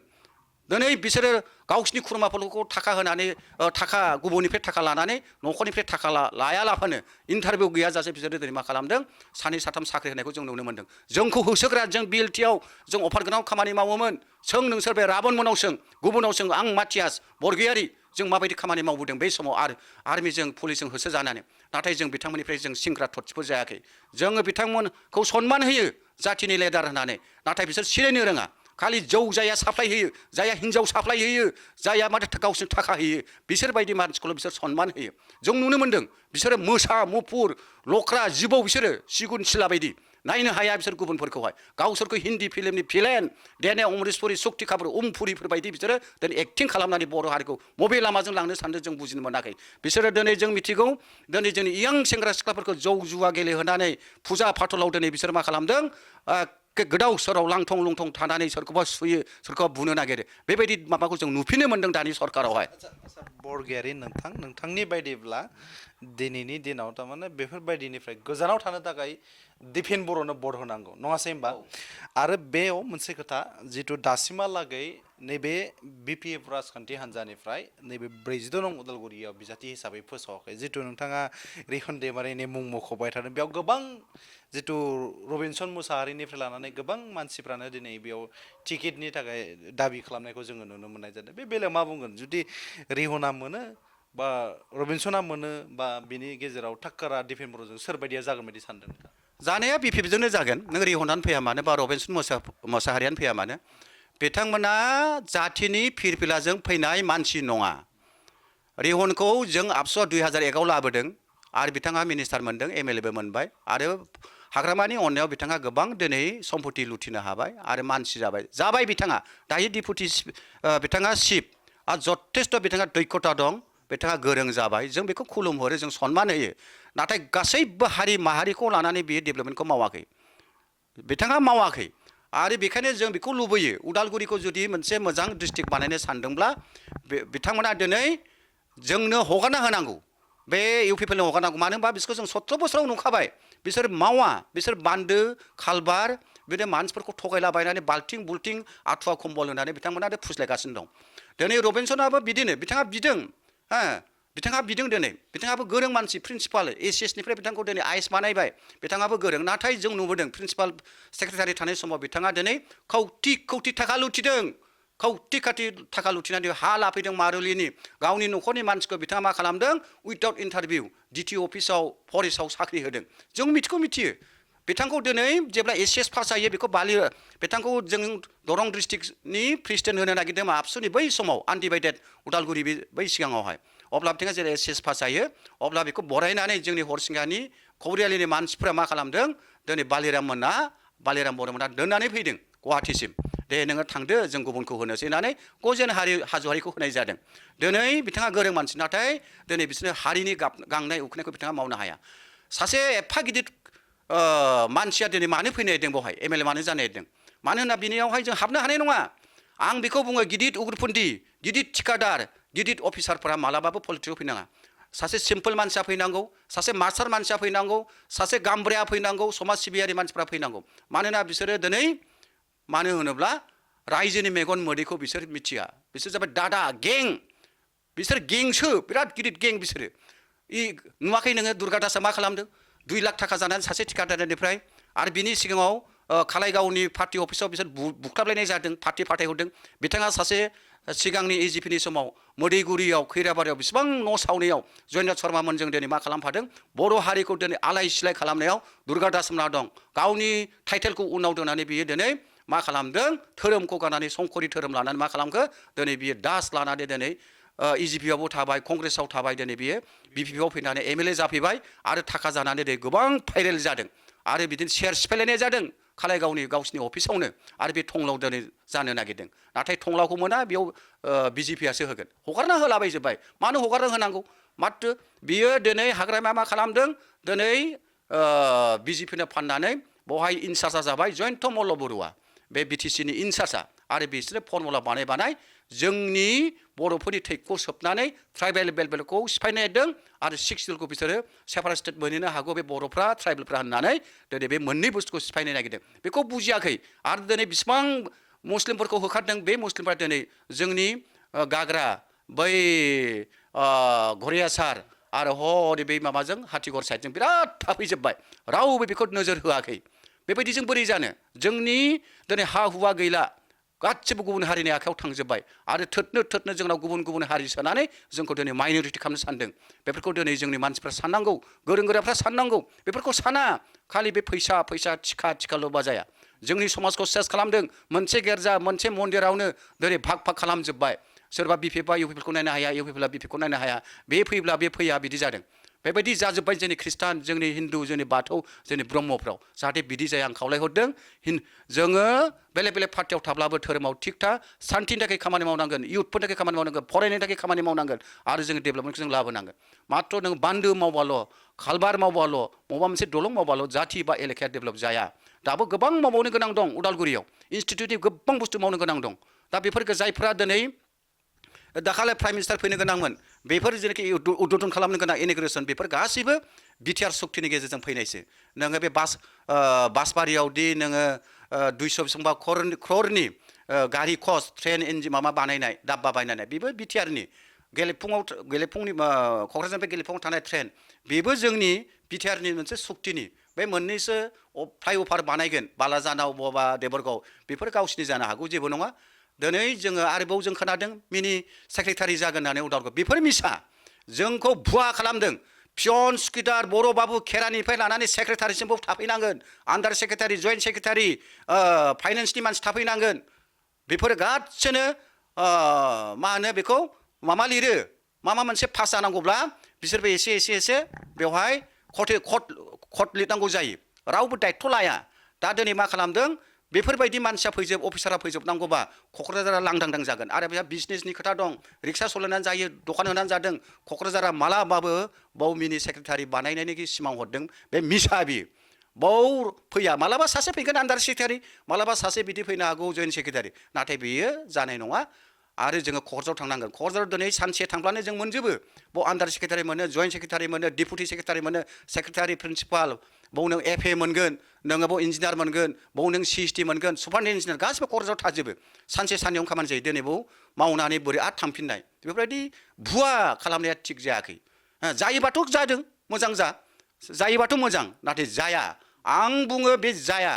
दिनै बिसोरो गावसिनि खुरमाफोरखौ थाखा होनानै थाखा गुबुननिफ्राय थाखा लानानै न'खरनिफ्राय थाखा लायालाफानो इन्टारभिउ गैयाजासे बिसोरो दिनै मा खालामदों 2 3 साख्रि होनायखौ जों नुनो मोन्दों जोंखौ होसोग्रा जों बिएलटिआव जों अफार गोनां खामानि मावोमोन सों नोंसोर बे राबन मोनाव सों गुबुनाव सों आं माथियास बरगयारि जों माबायदि खामानि मावबोदों बे समाव आरो आर्मिजों पुलिसजों होसोजानानै नाथाय जों बिथांमोननिफ्राय जों सिंग्रा थरथिफोर जायाखै जोङो बिथांमोनखौ सनमान होयो जाथिनि लेडार होननानै नाथाय बिसोर सिनायनो रोङा खालि जौ जाया साप्लाय होयो जाया हिन्जाव साप्लाय होयो जाया माथो गावसोरनो थाखा होयो बिसोर बायदि मानसिखौल' बिसोर सनमान होयो जों नुनो मोन्दों बिसोरो मोसा मुफुर लख्रा जिबौ बिसोरो सिगुन सिला बायदि नायनो हाया बिसोर गुबुनफोरखौहाय गावसोरखौ हिन्दी फिल्मनि भिलेन देने अमरीशपुरी शक्ति कापुर उमफुरिफोर बायदि बिसोरो दिनै एक्टिं खालामनानै बर' हारिखौ बबे लामाजों लांनो सानदों जों बुजिनो मोनाखै बिसोरो दिनै जों मिथिगौ दिनै जोंनि इयां सेंग्रा सिख्लाफोरखौ जौ जुवा गेलेहोनानै फुजा फाथलाव दिनै बिसोर मा खालामदों गोदाव सोराव लांथं लुंथं थानानै सोरखौबा सुयो सोरखौबा बुनो नागिरो बेबायदि माबाखौ जों नुफिननो मोन्दों दानि सरकारावहाय बरगयारि नोंथांनि बायदिब्ला दिनैनि दिनाव थारमाने बेफोरबायदिनिफ्राय गोजानाव थानो थाखाय दिफेन बर'नो भट होनांगौ नङासै होमबा आरो बेयाव मोनसे खोथा जिथु दासिमहालागै नैबे बिपिएफ राजखान्थि हान्जानिफ्राय नैबे 42 नं उदालगुरियाव बिजाथि हिसाबै फोसावाखै जिथु नोंथाङा रिहन दैमारिनि मुं मख'बाय थादों बेयाव गोबां जिथु रबिनसन मुसाहारिनिफ्राय लानानै गोबां मानसिफ्रानो दिनै बेयाव टिकेटनि थाखाय दाबि खालामनायखौ जोङो नुनो मोननाय जादों बे बेलायाव मा बुंगोन जुदि रिहना मोनो बा रबिनसना मोनो बा बिनि गेजेराव थाक्कारा दिफेन बर'जों सोरबायदिया जागोन बायदि सानदों नोंथां जानाया बिपिएफजोंनो जागोन नों रिहनानो फैया मानो बा रबिनसन मोसाहारियानो फैया मानो बिथांमोना जाथिनि फिरफिलाजों फैनाय मानसि नङा रिहनखौ जों आबसुआ 2001आव लाबोदों आरो बिथाङा मिनिस्टार मोनदों एमएलएबो मोनबाय आरो हाग्रामानि अननायाव बिथाङा गोबां दिनै सम्पति लुथिनो हाबाय आरो मानसि जाबाय बिथाङा दायो डिपुटि बिथाङा चिफ आरो जथेस्थ' बिथाङा दैख'था दं बिथाङा गोरों जाबाय जों बेखौ खुलुमहरो जों सनमान होयो नाथाय गासैबो हारि माहारिखौ लानानै बियो डेभेलपमेन्टखौ मावाखै बिथाङा मावाखै आरो बेखायनो जों बेखौ लुबैयो उदालगुरिखौ जुदि मोनसे मोजां डिस्ट्रिक्ट बानायनो सानदोंब्ला बिथांमोना दिनै जोंनो हगारना होनांगौ बे इउपिपिएलनो हगारनांगौ मानो होनबा बिसोरखौ जों 17 बोसोराव नुखाबाय बिसोर मावा बिसोर बान्दो खालबार बिदिनो मानसिफोरखौ थगायलाबायनानै बाल्थिं बुल्थिं आथुवा कम्बल होनानै बिथांमोना फुस्लायगासिनो दं दिनै रबिनसनाबो बिदिनो बिथाङा बिदों बिथाङा बिदों दिनै बिथाङाबो गोरों मानसि प्रिन्सिपाल एसिएसनिफ्राय बिथांखौ दिनै आइएस बानायबाय बिथाङाबो गोरों नाथाय जों नुबोदों प्रिन्सिपाल सेक्रेटारि थानाय समाव बिथाङा दिनै कौटि थाखा लुथिदों कौटि थाखा लुथिनानै हा लाफैदों मारुलिनि गावनि न'खरनि मानसिखौ बिथाङा मा खालामदों उइदाउट इन्टारभिउ डिटि अफिसाव फरेस्टआव साख्रि होदों जों मिथियो बिथांखौ दिनै जेब्ला एसिएस पास जायो बेखौ बिथांखौ जों दरं डिस्ट्रिक्टनि प्रेसिडेन्ट होनो नागिरदों आबसुनि बै समाव आनडिभाइडेड उदालगुरि बै सिगाङावहाय अब्ला बिथाङा जेरै एसिएस पास जायो अब्ला बेखौ बरायनानै जोंनि हरसिंगानि कौरियालिनि मानसिफोरा मा खालामदों दिनै बालिराम बर'मोना दोननानै फैदों गुवाहाटिसिम दे नोङो थांदो जों गुबुनखौ होनोसै होननानै गजेन हाज'वारिखौ होनाय जादों दिनै बिथाङा गोरों मानसि नाथाय दिनै बिसोरनो हारिनि गांनाय उखैनायखौ बिथाङा मावनो हाया सासे एफा गिदिर मानसिया दिनै मानो फैनो नागिरदों बेवहाय एमएलए मानो जानो नागिरदों मानो होनना बिनियावहाय जों हाबनो हानाय नङा आं बेखौ बुङो गिदिर उग्रपन्थि गिदिर थिखादार गिदिर अफिसारफोरा मालाबाबो पलिटिक्सआव फैनाङा सासे सिम्पोल मानसिया फैनांगौ सासे मास्टार मानसिया फैनांगौ सासे गामब्राया फैनांगौ समाज सिबियारि मानसिफ्रा फैनांगौ मानोना बिसोरो दिनै मानो होनोब्ला रायजोनि मेगन मोदैखौ बिसोर मिथिया बिसोर जाबाय दादा गें बिसोर गेंसो बिराद गिदिर गें बिसोरो नुवाखै नोङो दुर्गा दासआ मा खालामदों 2 लाख थाखा जानानै सासे थिखादारनिफ्राय आरो बिनि सिगाङाव खालायगावनि पार्टी अफिसाव बिसोर बुख्लाबलायनाय जादों पार्टी फाथायहरदों बिथाङा सासे सिगांनि एजिपिनि समाव मोदैगुरियाव खैराबारियाव बेसेबां न' सावनायाव जयनाथ शर्मामोनजों दिनै मा खालामफादों बर' हारिखौ दिनै आलाय सिलाय खालामनायाव दुर्गा दास मोनहा दं गावनि टाइटेलखौ उनाव दोननानै बियो दिनै मा खालामदों धोरोमखौ गारनानै संकरि धोरोम लानानै मा खालामखो दिनै बियो दास लानानै दिनै इजिपियावबो थाबाय कंग्रेसाव थाबाय दिनै बियो बिपिपिआव फैनानै एमएलए जाफैबाय आरो थाखा जानानै दिनै गोबां भाइरेल जादों आरो बिदिनो शेयार सिफायलायनाय जादों खालायगावनि गावसिनि अफिसावनो आरो बे टंलाव दिनै जानो नागिरदों नाथाय टंलाखौ मोना बेयाव बिजेपियासो होगोन हगारना होलाबायजोब्बाय मानो हगारना होनांगौ माथ्र बियो दिनै हाग्रामाया मा खालामदों दिनै बिजेपिनो फाननानै बेवहाय इनचार्जआ जाबाय जयन्त मल्ल बरुवा बे बिटिसिनि इनचार्जआ आरो बिसोरो फर्मुला बानाय जोंनि बर'फोरनि थैखौ सोबनानै ट्राइबेल बेलखौ सिफायनो नागिरदों आरो 6 सिडुलखौ बिसोरो सेपारेट स्टेट मोनहैनो हागौ बे बर'फ्रा ट्राइबेलफ्रा होननानै दिनै बे मोननै बुस्थुखौ सिफायनो नागिरदों बेखौ बुजियाखै आरो दिनै बेसेबां मुस्लिमफोरखौ होखारदों बे मुस्लिमफ्रा दिनै जोंनि गाग्रा बै घरियासार आरो हरै बै माबाजों हाथिगर साइडजों बिराद थाफैजोब्बाय रावबो बेखौ नोजोर होआखै बेबायदिजों बोरै जानो जोंनि दिनै हा हुआ गैला गासिबो गुबुन हारिनि आखायाव थांजोब्बाय आरो थोथनो जोंनाव गुबुन हारि सोनानै जोंखौ दिनै माइनरिटि खालामनो सानदों बेफोरखौ दिनै जोंनि मानसिफ्रा साननांगौ गोरों गोराफ्रा साननांगौ बेफोरखौ साना खालि बे फैसा थिखाल' जाया जोंनि समाजखौ सेस खालामदों मोनसे गिर्जा मोनसे मन्दिरावनो दिनै भाग खालामजोब्बाय सोरबा बिपिएफआ इउपिपिएलखौ नायनो हाया इउपिपिएलआ बिपिएफखौ नायनो हाया बे फैब्ला बे फैया बिदि जादों बेबायदि जाजोब्बाय जोंनि ख्रिस्टान जोंनि हिन्दु जोंनि बाथौ जोंनि ब्रह्मफ्राव जाहाथे बिदि जाया आं खावलायहरदों जोङो बेलेग पार्टियाव थाब्लाबो धोरोमाव थिग था सान्तिनि थाखाय खामानि मावनांगोन इयुथफोरनि थाखाय खामानि मावनांगोन फरायनायनि थाखाय खामानि मावनांगोन आरो जोङो डेभेलपमेन्टखौ जों लाबोनांगोन माथ्र नों बान्दो मावबाल' खालबार मावबाल' माबा मोनसे दलं मावबाल' जाथि बा एलेखाया डेभेलप जाया दाबो गोबां मावबावनो गोनां दं उदालगुरियाव इनस्टिटिउटनि गोबां बुस्थु मावनो गोनां दं दा बेफोरखौ जायफोरा दिनै दाखालि प्राइम मिनिस्टार फैनो गोनांमोन बेफोर जेनाखि उद्बोधन खालामनो गोनां इन'ग्रेसन बेफोर गासैबो बिटिआर सक्तिनि गेजेरजों फैनायसो नोङो बे बासबारियावदि नोङो 200 बेसेबांबा क्ररनि गारि कस्ट ट्रेन इन्जिन माबा बानायनाय दाब्बा बानायनाय बेबो बिटिआरनि गेलेफुंनि क'क्राझारनिफ्राय गेलेफुङाव थानाय ट्रेन बेबो जोंनि बिटिआरनि मोनसे सक्तिनि बे मोननैसो फ्लाइअभार बानायगोन बालाजानाव बबा देबरगाव बेफोर गावसिनि जानो हागौ जेबो नङा दिनै जोङो आरोबाव जों खोनादों मिनि सेक्रेटारि जागोन होननानै उदालगुरि बेफोर मिसा जोंखौ भुवा खालामदों पियन सुकिदार बर' बाबु खेरानिफ्राय लानानै सेक्रेटारिसिमबो थाफैनांगोन आन्डार सेक्रेटारि जइन्ट सेक्रेटारि फाइनेन्सनि मानसि थाफैनांगोन बेफोर गासिनो मा होनो बेखौ मामा लिरो मामा मोनसे पास जानांगौब्ला बिसोरबो एसे बेवहाय कट लिरनांगौ जायो रावबो दायित्व लाया दा दिनै मा खालामदों बेफोरबायदि मानसिया अफिसारा फैजोबनांगौबा क'क्राझारा लांदांदां जागोन आरो बेहा बिजनेसनि खोथा दं रिक्सा सालायनानै जायो दखान होनानै जादों क'क्राझारा मालाबाबो बाव मिनि सेक्रेटारि बानायनायनि सिमां हरदों बे मिसा बियो बाव फैया मालाबा सासे फैगोन आन्डार सेक्रेटारि मालाबा सासे बिदि फैनो हागौ जइन्ट सेक्रेटारि नाथाय बेयो जानाय नङा आरो जोङो क'क्राझाराव थांनांगोन क'क्राझाराव दिनै सानसे थांब्लानो जों मोनजोबो बाव आन्डार सेक्रेटारि मोनो जइन्ट सेक्रेटारि मोनो डिपुटि सेक्रेटारि मोनो सेक्रेटारि प्रिन्सिपाल बाव नों एफए मोनगोन नोङो बाव इन्जिनियार मोनगोन बाव नों सिएसटि मोनगोन सुपारिनटेन्डेन्ट इन्जिनियार गासिबो क'क्राझाराव थाजोबो सानसे साननैयावनो खामानि जायो दिनै बाव मावनानै बोरै आरो थांफिननाय बेफोरबायदि भुवा खालामनाया थिग जायाखै जायोबाथ' जादों मोजां जायोबाथ' मोजां नाथाय जाया आं बुङो बे जाया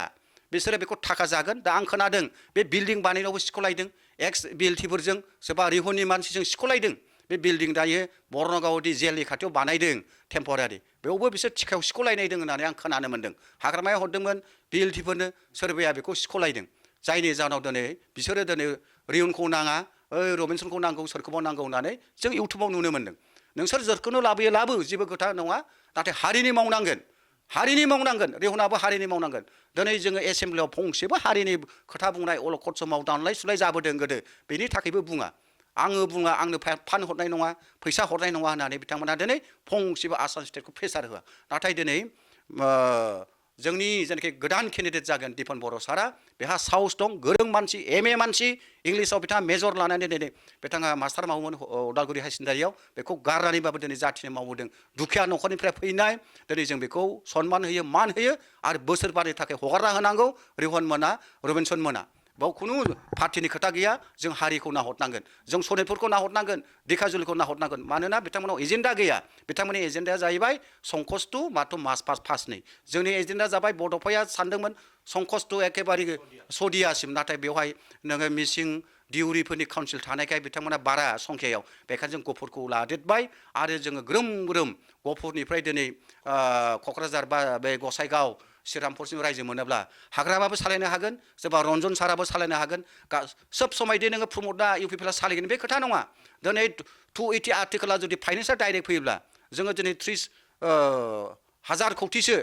बिसोरो बेखौ थाखा जागोन दा आं खोनादों बे बिल्डिं बानायनायावबो सिख'लायदों एक्स बिएलटिफोरजों सोरबा रिहननि मानसिजों सिख'लायदों बे बिल्डिं दायो बरनगावदि जेलनि खाथियाव बानायदों टेम्परारि बेयावबो बिसोर थिखायाव सिख'लायनायदों होननानै आं खोनानो मोन्दों हाग्रामाया हरदोंमोन बिएलटिफोरनो सोरबाया बेखौ सिख'लायदों जायनि जाहोनाव दिनै बिसोरो दिनै रिहनखौ नाङा रबिनसनखौ नांगौ सोरखौबा नांगौ होननानै जों इउटुबाव नुनो मोन्दों नोंसोर जोरखौनो लाबो जेबो खोथा नङा नाथाय हारिनि मावनांगोन रेहनाबो हारिनि मावनांगोन दिनै जोङो एसेम्ब्लियाव फंसेबो हारिनि खोथा बुंनाय अलखद समाव दानलाय सुलाय जाबोदों गोदो बेनि थाखायबो बुङा आंनो फान्ड हरनाय नङा फैसा हरनाय नङा होननानै बिथांमोना दिनै फंसेबो आसाम स्टेटखौ प्रेसार होआ नाथाय दिनै जोंनि जेनाखि गोदान केन्डिडेट जागोन दिपन बर' सारा बेहा साहस दं गोरों मानसि एमए मानसि इंलिसाव बिथाङा मेजर लानानै दिनै बिथाङा मास्टार मावोमोन उदालगुरि हाई सेकेन्डारियाव बेखौ गारनानैबाबो दिनै जाथिनो मावबोदों दुखिया न'खरनिफ्राय फैनाय दिनै जों बेखौ सनमान होयो मान होयो आरो बोसोरबानि थाखाय हगारना होनांगौ रिहन मोना रबिनसन मोना बाव खुनु पार्टिनि खोथा गैया जों हारिखौ नाहरनांगोन जों सनितपुरखौ नाहरनांगोन धेकियाजुलिखौ नाहरनांगोन मानोना बिथांमोनाव एजेन्डा गैया बिथांमोननि एजेन्डाया जाहैबाय संकस्तु माथ्र मास पास नै जोंनि एजेन्डा जाबाय बड'फाया सानदोंमोन संकस्तु एखेबारे सदियासिम नाथाय बेवहाय नोङो मिसिं दिउरिफोरनि काउन्सिल थानायखाय बिथांमोना बारा संख्यायाव बेखायनो जों गफुरखौ लादेरबाय आरो जोङो ग्रोम गफुरनिफ्राय दिनै क'क्राझार बा बे गसाइगाव श्रीरामपुरसिम रायजो मोनोब्ला हाग्रामाबो सालायनो हागोन सोरबा रन्जन साराबो सालायनो हागोन सोब समायदि नोङो प्रमदआ इउपिपिएलआ सालायगोन बे खोथा नङा दिनै 280 आर्टिकेला जुदि फाइनेन्सआ डाइरेक्ट फैयोब्ला जोङो दिनै 30,000 कौटिसो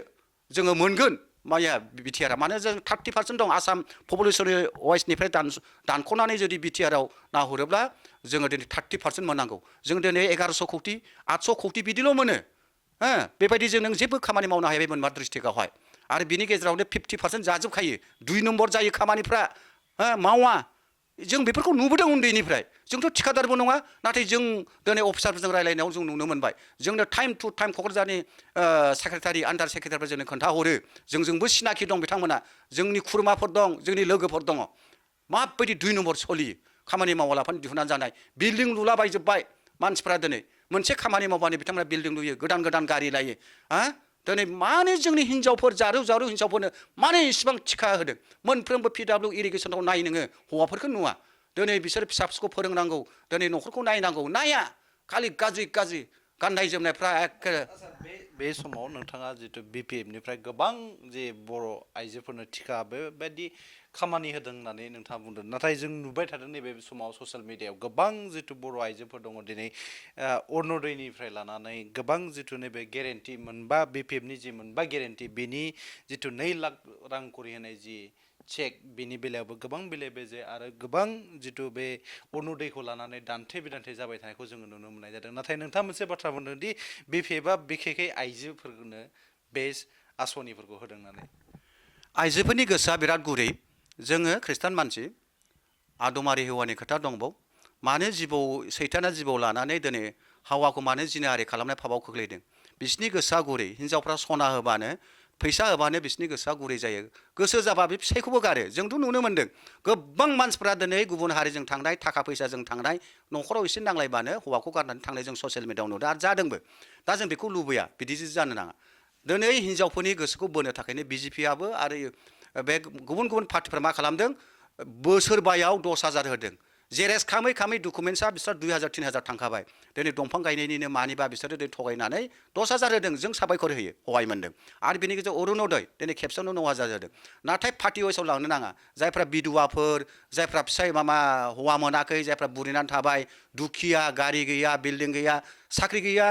जोङो मोनगोन माया बिटिआरआ मानो जों 30% दं आसाम पपुलेसन वाइसनिफ्राय दानख'नानै जुदि बिटिआरआव नाहरोब्ला जोङो दिनै 30% मोननांगौ जों दिनै 1100 कौटि 800 कौटि बिदिल' मोनो बेबायदि जों नों जेबो खामानि मावनो हाया बे मोनबा डिस्ट्रिक्टआवहाय आरो बिनि गेजेरावनो 50% जाजोबखायो 2 नम्बर जायो खामानिफ्रा मावा जों बेफोरखौ नुबोदों उन्दैनिफ्राय जोंथ' थिखादारबो नङा नाथाय जों दिनै अफिसारफोरजों रायलायनायाव जों नुनो मोनबाय जोंनो टाइम टु टाइम क'क्राझारनि सेक्रेटारि आन्डार सेक्रेटारिफोर जोंनो खोन्थाहरो जोंजोंबो सिनाखि दं बिथांमोना जोंनि खुरमाफोर दं जोंनि लोगोफोर दङ माबायदि 2 नम्बर सोलियो खामानि मावालाफानो दिहुननानै जानाय बिल्डिं लुलाबायजोब्बाय मानसिफ्रा दिनै मोनसे खामानि मावबानो बिथांमोना बिल्डिं लुयो गोदान गारि लायो दिनै मानो जोंनि हिन्जावफोर जारौ हिन्जावफोरनो मानो इसिबां थिखा होदों मोनफ्रोमबो पिडब्लिउ इरिगेसनाव नाय नोङो हौवाफोरखौ नुवा दिनै बिसोर फिसा फिसौखौ फोरोंनांगौ दिनै न'खरखौ नायनांगौ नाया खालि गाज्रि गाननाय जोमनायफ्रा एखे बे समाव नोंथाङा जितु बिपिएफनिफ्राय गोबां जे बर' आइजोफोरनो थिखा बेबायदि खामानि होदों होननानै नोंथाङा बुंदों नाथाय जों नुबाय थादों नैबे समाव ससियेल मिडियायाव गोबां जितु बर' आइजोफोर दङ दिनै अरुण'दयनिफ्राय लानानै गोबां जितु नैबे गेरेन्टि मोनबा बिपिएफनि जि मोनबा गेरेन्टि बेनि जितु 2 लाख रां करि होनाय जि चेक बेनि बेलायावबो गोबां बेले बेजे आरो गोबां जितु बे अरुण'दयखौ लानानै दान्थे बिदान्थे जाबाय थानायखौ जोङो नुनो मोननाय जादों नाथाय नोंथाङा मोनसे बाथ्रा बुंदों दि बिपिएफआ बिखेखै आइजोफोरनो बे आसनिफोरखौ होदों होननानै आइजोफोरनि गोसोआ बिराद गुरै जोङो खृष्टान मानसि आदमारि हौवानि खोथा दंबाव मानो जिबौ सैताना जिबौ लानानै दिनै हावाखौ मानो जिनाहारि खालामनाय फाबाव खोख्लैदों बिसिनि गोसोआ गुरै हिनजावफ्रा सना होबानो फैसा होबानो बिसिनि गोसोआ गुरै जायो गोसो जाबा बे फिसायखौबो गारो जोंथ' नुनो मोन्दों गोबां मानसिफ्रा दिनै गुबुन हारिजों थांनाय थाखा फैसाजों थांनाय न'खराव एसे नांलायबानो हौवाखौ गारनानै थांनाय जों ससियेल मिडियाआव नुदों आरो जादोंबो दा जों बेखौ लुबैया बिदि जानो नाङा दिनै हिनजावफोरनि गोसोखौ बोनो थाखायनो बिजेपिआबो आरो बे गुबुन गुबुन पार्टिफ्रा मा खालामदों बोसोरबायाव 10,000 होदों जेरेस खामै खामै डकुमेन्टसा बिसोर 2,000 3,000 थांखाबाय दिनै दंफां गायनायनिनो मानिबा बिसोरो दिनै थगायनानै 10,000 होदों जों साबायखर होयो हहाय मोनदों आरो बेनि गेजेराव अरुणोदय दिनै खेबसेयावनो 9,000 होदों नाथाय पार्टि वाइसआव लांनो नाङा जायफ्रा बिधुवाफोर जायफ्रा फिसाय मामा हौवा मोनाखै जायफ्रा बुरिनानै थाबाय दुखिया गारि गैया बिल्डिं गैया साख्रि गैया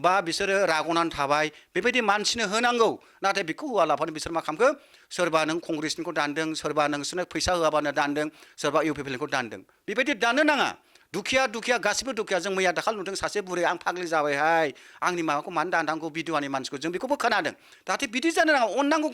बा बिसोरो रागनानै थाबाय बेबायदि मानसिनो होनांगौ नाथाय बेखौ होआलाफानो बिसोर मा खालामखो सोरबा नों कंग्रेसनिखौ दानदों सोरबा नोंसोरनो फैसा होआबानो दानदों सोरबा इउपिपिएलनिखौ दानदों बेबायदि दाननो नाङा दुखिया गासिबो दुखिया जों मैया दाखाल नुदों सासे बुरै आं फाग्लि जाबायहाय आंनि माबाखौ मानो दाननांगौ बिधवानि मानसिखौ जों बेखौबो खोनादों जाहाथे बिदि जानो नाङा अननांगौ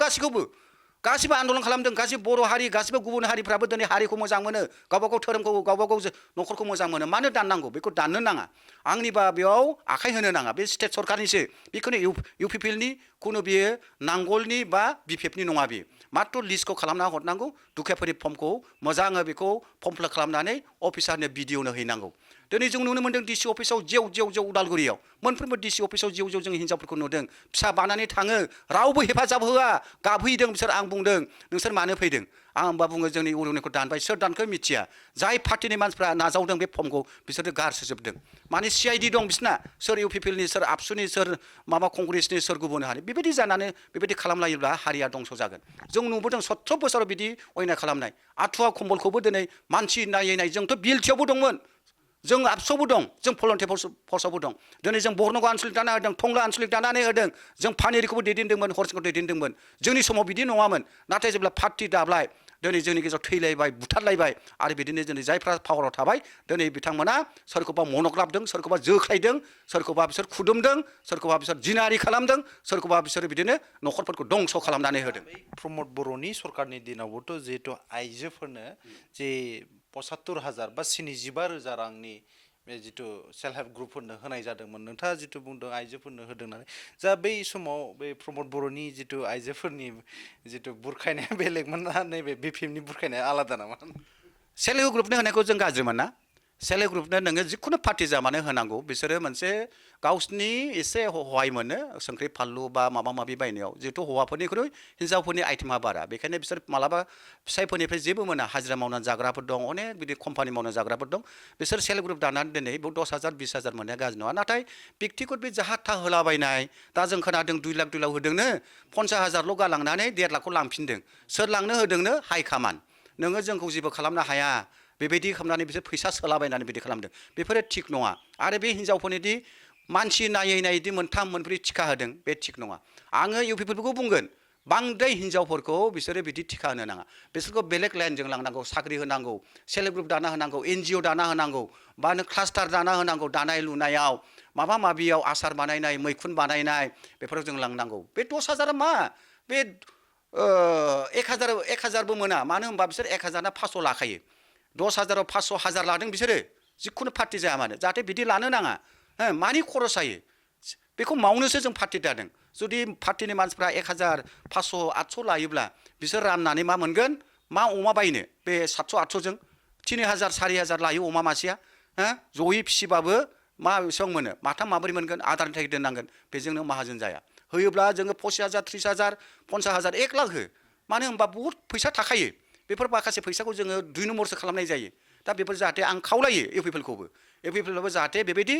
गासिबो आन्दलन खालामदों गासिबो बर' हारि गासिबो गुबुन हारिफ्राबो दिनै हारिखौ मोजां मोनो गावबा गाव धोरोमखौ गावबा गाव न'खरखौ मोजां मोनो मानो दाननांगौ बेखौ दाननो नाङा आंनिबा बेयाव आखाइ होनो नाङा बे स्टेट सरकारनिसो बेखौनो इउपिपिएलनि खुनु बियो नांगलनि बा बिपिएफनि नङा बियो मात्र लिस्टखौ खालामना हरनांगौ दुखियाफोरनि फर्मखौ मोजाङै बेखौ फर्म फिल खालामनानै अफिसारनो भिडिअनो हैनांगौ दिनै जों नुनो मोन्दों डिसि अफिसाव जेव उदालगुरियाव मोनफ्रोमबो डिसि अफिसाव जेव जों हिनजावफोरखौ नुदों फिसा बानानै थाङो रावबो हेफाजाब होआ गाबहैदों बिसोर आं बुंदों नोंसोर मानो फैदों आं होमबा बुङो जोंनि उरुनिखौ दानबाय सोर दानखो मिथिया जाय पार्टिनि मानसिफ्रा नाजावदों बे फर्मखौ बिसोरो गारसोजोबदों माने CID दं बिसना सोर इउपिपिएलनि सोर आबसुनि सोर माबा कंग्रेसनि सोर गुबुन हारि बेबायदि जानानै बेबायदि खालामलायोब्ला हारिया दंस जागोन जों नुबोदों 17 बोसोराव बिदि अयनाय खालामनाय आथुवा कम्बलखौबो दिनै मानसि नायै जोंथ' बिएलटिआवबो दंमोन जों आबसुआवबो दं जों भलन्टियार फर्सआवबो दं दिनै जों बरनगाव आनसलिक दाना होदों टंला आनसलिक दानानै होदों जों पानेरिखौबो दैदेनदोंमोन हरसिंखौ दैदेनदोंमोन जोंनि समाव बिदि नङामोन नाथाय जेब्ला पार्टि दाब्लाय दिनै जोंनि गेजेराव थैलायबाय बुथारलायबाय आरो बिदिनो दिनै जायफ्रा पावाराव थाबाय दिनै बिथांमोना सोरखौबा मनग्लाबदों सोरखौबा जोख्लायदों सोरखौबा बिसोर खुदुमदों सोरखौबा बिसोर जिनाहारि खालामदों सोरखौबा बिसोर बिदिनो न'खरफोरखौ दंस खालामनानै होदों प्रमद बर'नि सरकारनि दिनावबोथ' जिहेतु आइजोफोरनो जे 75,000 बा 75,000 रांनि बे जितु सेल्फ हेल्प ग्रुपफोरनो होनाय जादोंमोन नोंथाङा जितु बुंदों आइजोफोरनो होदों होननानै जा बै समाव बे प्रमद बर'नि जितु आइजोफोरनि जितु बुरखायनाया बेलेगमोन ना नैबे बिपिएफनि बुरखायनाया आलादा नामा सेल्फ हेल्प ग्रुपनो होनायखौ जों गाज्रि मोना सेल्फ हेल्प ग्रुपनो नोङो जिखुनु पार्टि जा मानो होनांगौ बिसोरो मोनसे गावसिनि एसे हहाय मोनो संख्रि फानलु बा माबा माबि बायनायाव जिहेतु हौवाफोरनिख्रुइ हिनजावफोरनि आइटेमा बारा बेखायनो बिसोर मालाबा फिसायफोरनिफ्राय जेबो मोना हाजिरा मावनानै जाग्राफोर दं अनेक बिदि कम्पानि मावनानै जाग्राफोर दं बिसोर सेल्फ हेल्प ग्रुप दानानै दिनै 10,000 20,000 मोननाया गाज्रि नङा नाथाय बेक्तिगत बे जाहा था होलाबायनाय दा जों खोनादों 2 लाख 2 लाख होदोंनो 50,000ल' गालांनानै 1.5 लाखखौ लांफिनदों सोर लांनो होदोंनो हाइकामान नोङो जोंखौ जेबो खालामनो हाया बेबायदि खालामनानै बिसोर फैसा सोलाबायनानै बिदि खालामदों बेफोरो थिग नङा आरो बे हिनजावफोरनिदि मानसि नायै मोनथाम मोनब्रै टिका होदों बे थिग नङा आङो इउपिपिएलखौ बुंगोन बांद्राय हिनजावफोरखौ बिसोरो बिदि टिका होनो नाङा बिसोरखौ बेलेग लाइनजों लांनांगौ साख्रि होनांगौ सेल्फ हेल्प ग्रुप दाना होनांगौ NGO दाना होनांगौ बा नों क्लास्टार दाना होनांगौ दानाय लुनायाव माबा माबियाव आसार बानायनाय मैखुन बानायनाय बेफोराव जों लांनांगौ बे 10,000 मा बे 1,000बो मोना मानो होनबा बिसोर 1,000 ना 500 लाखायो 10,000आव 500 1000 लादों बिसोरो जिखुनु पार्टि जाया मानो जाहाथे बिदि लानो नाङा मानि खरस जायो बेखौ मावनोसो जों पार्टि दादों जुदि पार्टिनि मानसिफ्रा 1,000 500 800 लायोब्ला बिसोर राननानै मा मोनगोन मा अमा बायनो बे 700 800 जों 3,000 4,000 लायो अमा मासेया जयै फिसिबाबो मा बेसेबां मोनो माथाम माब्रै मोनगोन आदारनि थाखाय दोननांगोन बेजोंनो माहाजोन जाया होयोब्ला जोङो 25,000 30,000 50,000 1 लाख हो मानो होनबा बहुत फैसा थाखायो बेफोर माखासे फैसाखौ जोङो 2 नम्बरसो खालामनाय जायो दा बेफोर जाहाथे आं खावलायो इउपिपिएलखौबो जाहाथे बेबायदि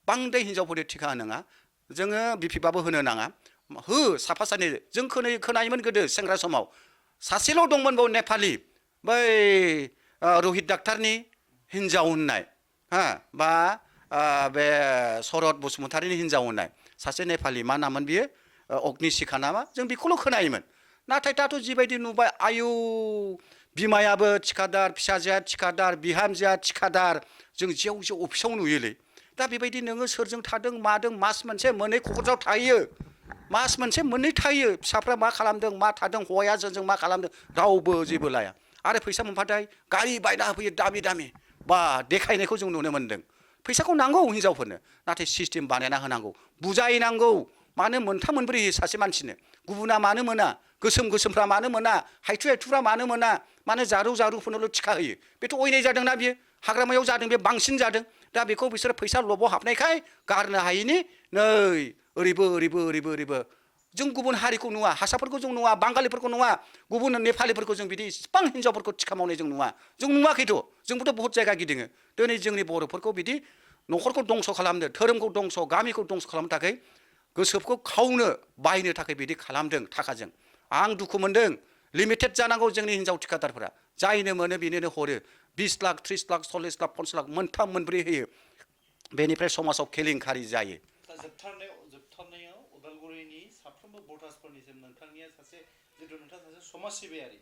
बांद्राय हिनजावफोरनि टिका होनो नाङा जोङो बिपिएफआबो होनो नाङा हो साफा सानै जों खोनायोमोन गोदो सेंग्रा समाव सासेल' दंमोन बाव नेपालि बै रहित डाक्टारनि हिनजाव होननाय बा बे शरद बसुमतारीनि हिनजाव होननाय सासे नेपालि मा नामोन बियो अग्निशिखा नामा जों बेखौल' खोनायोमोन नाथाय दाथ' जिबायदि नुबाय आयु बिमायाबो थिखादार फिसाजोआ थिखादार बिहामजोआ थिखादार जों जेव अफिसाव नुयोलै दा बेबायदि नोङो सोरजों थादों मादों मास मोनसे मोननै क'क्राझाराव थायो मास मोनसे मोननै थायो फिसाफ्रा मा खालामदों मा थादों हौवाया जोंजों मा खालामदों रावबो जेबो लाया आरो फैसा मोनबाथाय गारि बायना होफैयो दामि दामि बा देखायनायखौ जों नुनो मोन्दों फैसाखौ नांगौ हिनजावफोरनो नाथाय सिस्टेम बानायना होनांगौ बुजायनांगौ मानो मोनथाम मोनब्रै होयो सासे मानसिनो गुबुना मानो मोना गोसोमफ्रा मानो मोना हायथु हायथुफ्रा मानो जारुफोरनोल' टिका होयो बेथ' अयनाय जादोंना बियो हाग्रामायाव जादों बे बांसिन जादों दा बेखौ बिसोर फैसा लबाव हाबनायखाय गारनो हायैनि नै ओरैबो जों गुबुन हारिखौ नुवा हारसाफोरखौ जों नुवा बांगालिफोरखौ नुवा गुबुन नेपालिफोरखौ जों बिदि इसिबां हिनजावफोरखौ टिका मावनाय जों नुवाखैथ' जोंबोथ' बहुत जायगा गिदिङो दिनै जोंनि बर'फोरखौ बिदि न'खरखौ दंस' खालामनो धोरोमखौ दंस' गामिखौ दंस' खालामनो थाखाय गोसोखौ खावनो बाहायनो थाखाय बिदि खालामदों थाखाजों आं दुखु मोनदों लिमिटेड जानांगौ जोंनि हिनजाव थिखादारफोरा जायनो मोनो बेनोनो हरो 20 लाख 30 लाख 40 लाख 50 लाख मोनथाम मोनब्रै होयो बेनिफ्राय समाजाव केलेंकारि जायो जोबथारनायाव उदालगुरिनि साफ्रोमबो भटार्सफोरनिसिम नोंथांनिया सासे जिथु नोंथाङा सासे समाज सिबियारि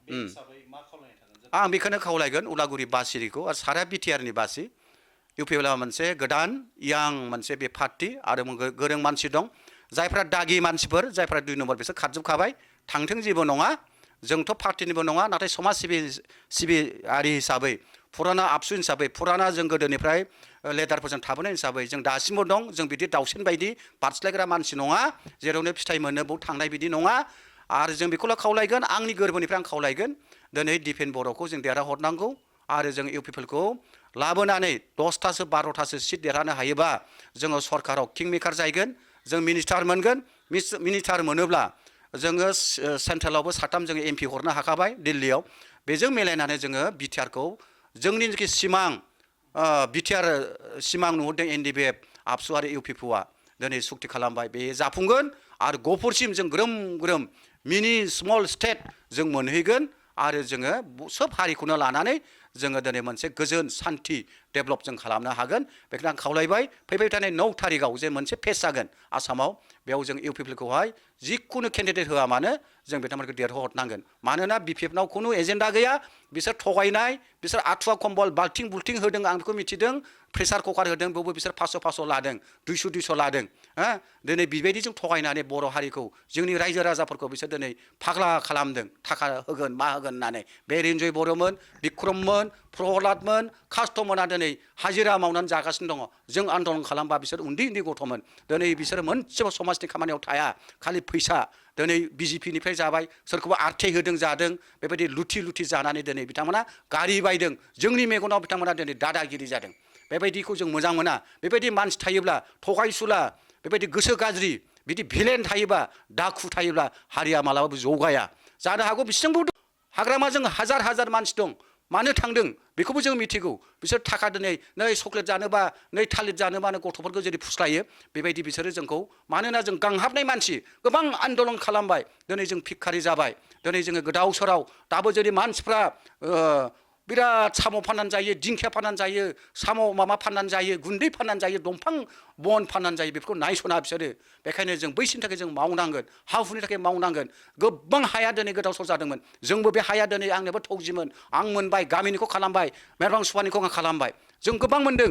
बे हिसाबै मा खावलायनो थागोन आं बेखौनो खावलायगोन उदालगुरि बासिरिखौ आरो सारा बिटिआरनि बासि इउपिएलआ मोनसे गोदान यां मोनसे बे पार्टी आरो गोरों मानसि दं जायफ्रा दागि मानसिफोर जायफ्रा 2 नम्बर बिसोर खारजोबखाबाय थांथों जेबो नङा जोंथ' पार्टीनिबो नङा नाथाय समाज सिबियारि हिसाबै फुराना आबसु हिसाबै फुराना जों गोदोनिफ्राय लेदारफोरजों थाबोनाय हिसाबै जों दासिमबो दं जों बिदि दाउसेन बायदि बारस्लायग्रा मानसि नङा जेरावनो फिथाइ मोनो बाव थांनाय बिदि नङा आरो जों बेखौल' खावलायगोन आंनि गोरबोनिफ्राय आं खावलायगोन दिनै डिफेन बर'खौ जों देरहाहरनांगौ आरो जों इउपिपिएलखौ लाबोनानै 10थासो 12थासो सिट देरहानो हायोबा जोङो सरकाराव किंमेकार जाहैगोन जों मिनिस्टार मोनगोन मिनिस्टार मोनोब्ला जोङो सेन्ट्रेलावबो 3 जोङो एमपि हरनो हाखाबाय दिल्लीयाव बेजों मिलायनानै जोङो बिटिआरखौ जोंनि जेखि सिमां बिटिआर सिमां नुहुरदों एनडिएफबि आबसु आरो इउपिपिआ दिनै सुक्ति खालामबाय बे जाफुंगोन आरो गहपुरसिम जों ग्रोम मिनि स्मल स्टेट जों मोनहैगोन आरो जोङो सोब हारिखौनो लानानै जोङो दिनै मोनसे गोजोन सान्थि डेभेलप जों खालामनो हागोन बेखौनो आं खावलायबाय फैबाय थानाय 9 थारिखआव जे मोनसे फेस जागोन आसामाव बेयाव जों इउपिपिएलखौहाय जिखुनु केन्डिडेट होआ मानो जों बिथांमोनखौ देरहाहरनांगोन मानोना बिपिएफनाव खुनु एजेन्डा गैया बिसोर थगायनाय बिसोर आथुवा कम्बल बाल्थिं बुल्थिं होदों आं बेखौ मिथिदों प्रेसार कुकार होदों बेवबो बिसोर 500 लादों 200 लादों दिनै बेबायदि जों थगायनानै बर' हारिखौ जोंनि रायजो राजाफोरखौ बिसोर दिनै फाग्ला खालामदों थाखा होगोन मा होगोन होननानै बे रिन्जय बर'मोन बिक्रममोन प्रहलादमोन कास्टमोना दिनै हाजिरा मावनानै जागासिनो दङ जों आन्दलन खालामबा बिसोर उन्दै गथ'मोन दिनै बिसोर मोनसेबो समाजनि खामानियाव थाया खालि फैसा दिनै बिजेपिनिफ्राय जाबाय सोरखौबा आरथे होदों जादों बेबायदि लुथि जानानै दिनै बिथांमोना गारि बायदों जोंनि मेगनाव बिथांमोना दिनै दादागिरि जादों बेबायदिखौ जों मोजां मोना बेबायदि मानसि थायोब्ला थगायसुला बेबायदि गोसो गाज्रि बिदि भिलेन थायोबा दाखु थायोब्ला हारिया मालाबाबो जौगाया जानो हागौ बिसिंबो हाग्रामा जों हाजार मानसि दं मानो थांदों बेखौबो जों मिथिगौ बिसोर थाखा दिनै नै चक्लेट जानोबा नै थालिर जानोबानो गथ'फोरखौ जेरै फुस्लायो बेबायदि बिसोरो जोंखौ मानोना जों गांहाबनाय मानसि गोबां आन्दलन खालामबाय दिनै जों भिखारि जाबाय दिनै जोङो गोदाव सोराव दाबो जुदि मानसिफ्रा बिराद साम' फाननानै जायो दिंखिया फाननानै जायो साम' माबा फाननानै जायो गुन्दै फाननानै जायो दंफां बन फाननानै जायो बेफोरखौ नायस'ना बिसोरो बेखायनो जों बैसिनि थाखाय जों मावनांगोन हा हुनि थाखाय मावनांगोन गोबां हाया दिनै गोदाव सोराव जादोंमोन जोंबो बे हाया दिनै आंनोबो थौजिमोन आं मोनबाय गामिनिखौ खालामबाय मेरबां सुबानिखौ आं खालामबाय जों गोबां मोनदों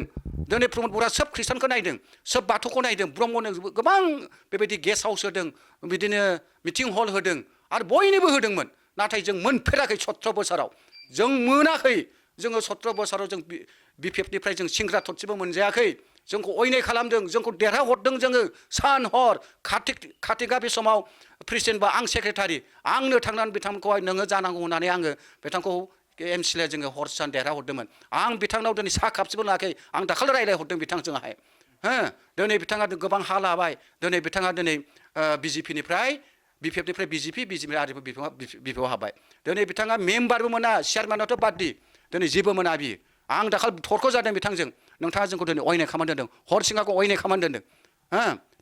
दिनै प्रमद बर'आ सोब ख्रिस्टानखौ नायदों सोब बाथौखौ नायदों ब्रह्मनो गोबां बेबायदि गेस्ट हाउस होदों बिदिनो मिटिं हल होदों आरो बयनोबो होदोंमोन नाथाय जों मोनफेराखै 17 बोसोराव जों मोनाखै जोङो 17 बोसोराव जों बिपिएफनिफ्राय जों सिंग्रा थरसेबो मोनजायाखै जोंखौ अयनाय खालामदों जोंखौ देरहाहरदों जोङो सान हर कार्तिका बे समाव प्रेसिडेन्ट बा आं सेक्रेटारि आंनो थांनानै बिथांमोनखौहाय नोङो जानांगौ होननानै आङो बिथांखौ एमसिएलए जोङो हर सान देरहाहरदोंमोन आं बिथांनाव दिनै साहा कापसेबो लायाखै आं दाखालि रायज्लायहरदों बिथांजोंहाय दिनै बिथाङा गोबां हा लाबाय दिनै बिथाङा दिनै बिजेपिनिफ्राय बिपिएफनिफ्राय बिजेपि आरो बिपिएफआव हाबबाय दिनै बिथाङा मेम्बारबो मोना चेयारमेनाथ' बादि दिनै जेबो मोना बियो आं दाखालि थरख' जादों बिथांजों नोंथाङा जोंखौ दिनै अयनाय खालामनानै दोनदों हरसिंगाखौ अयनाय खालामनानै दोनदों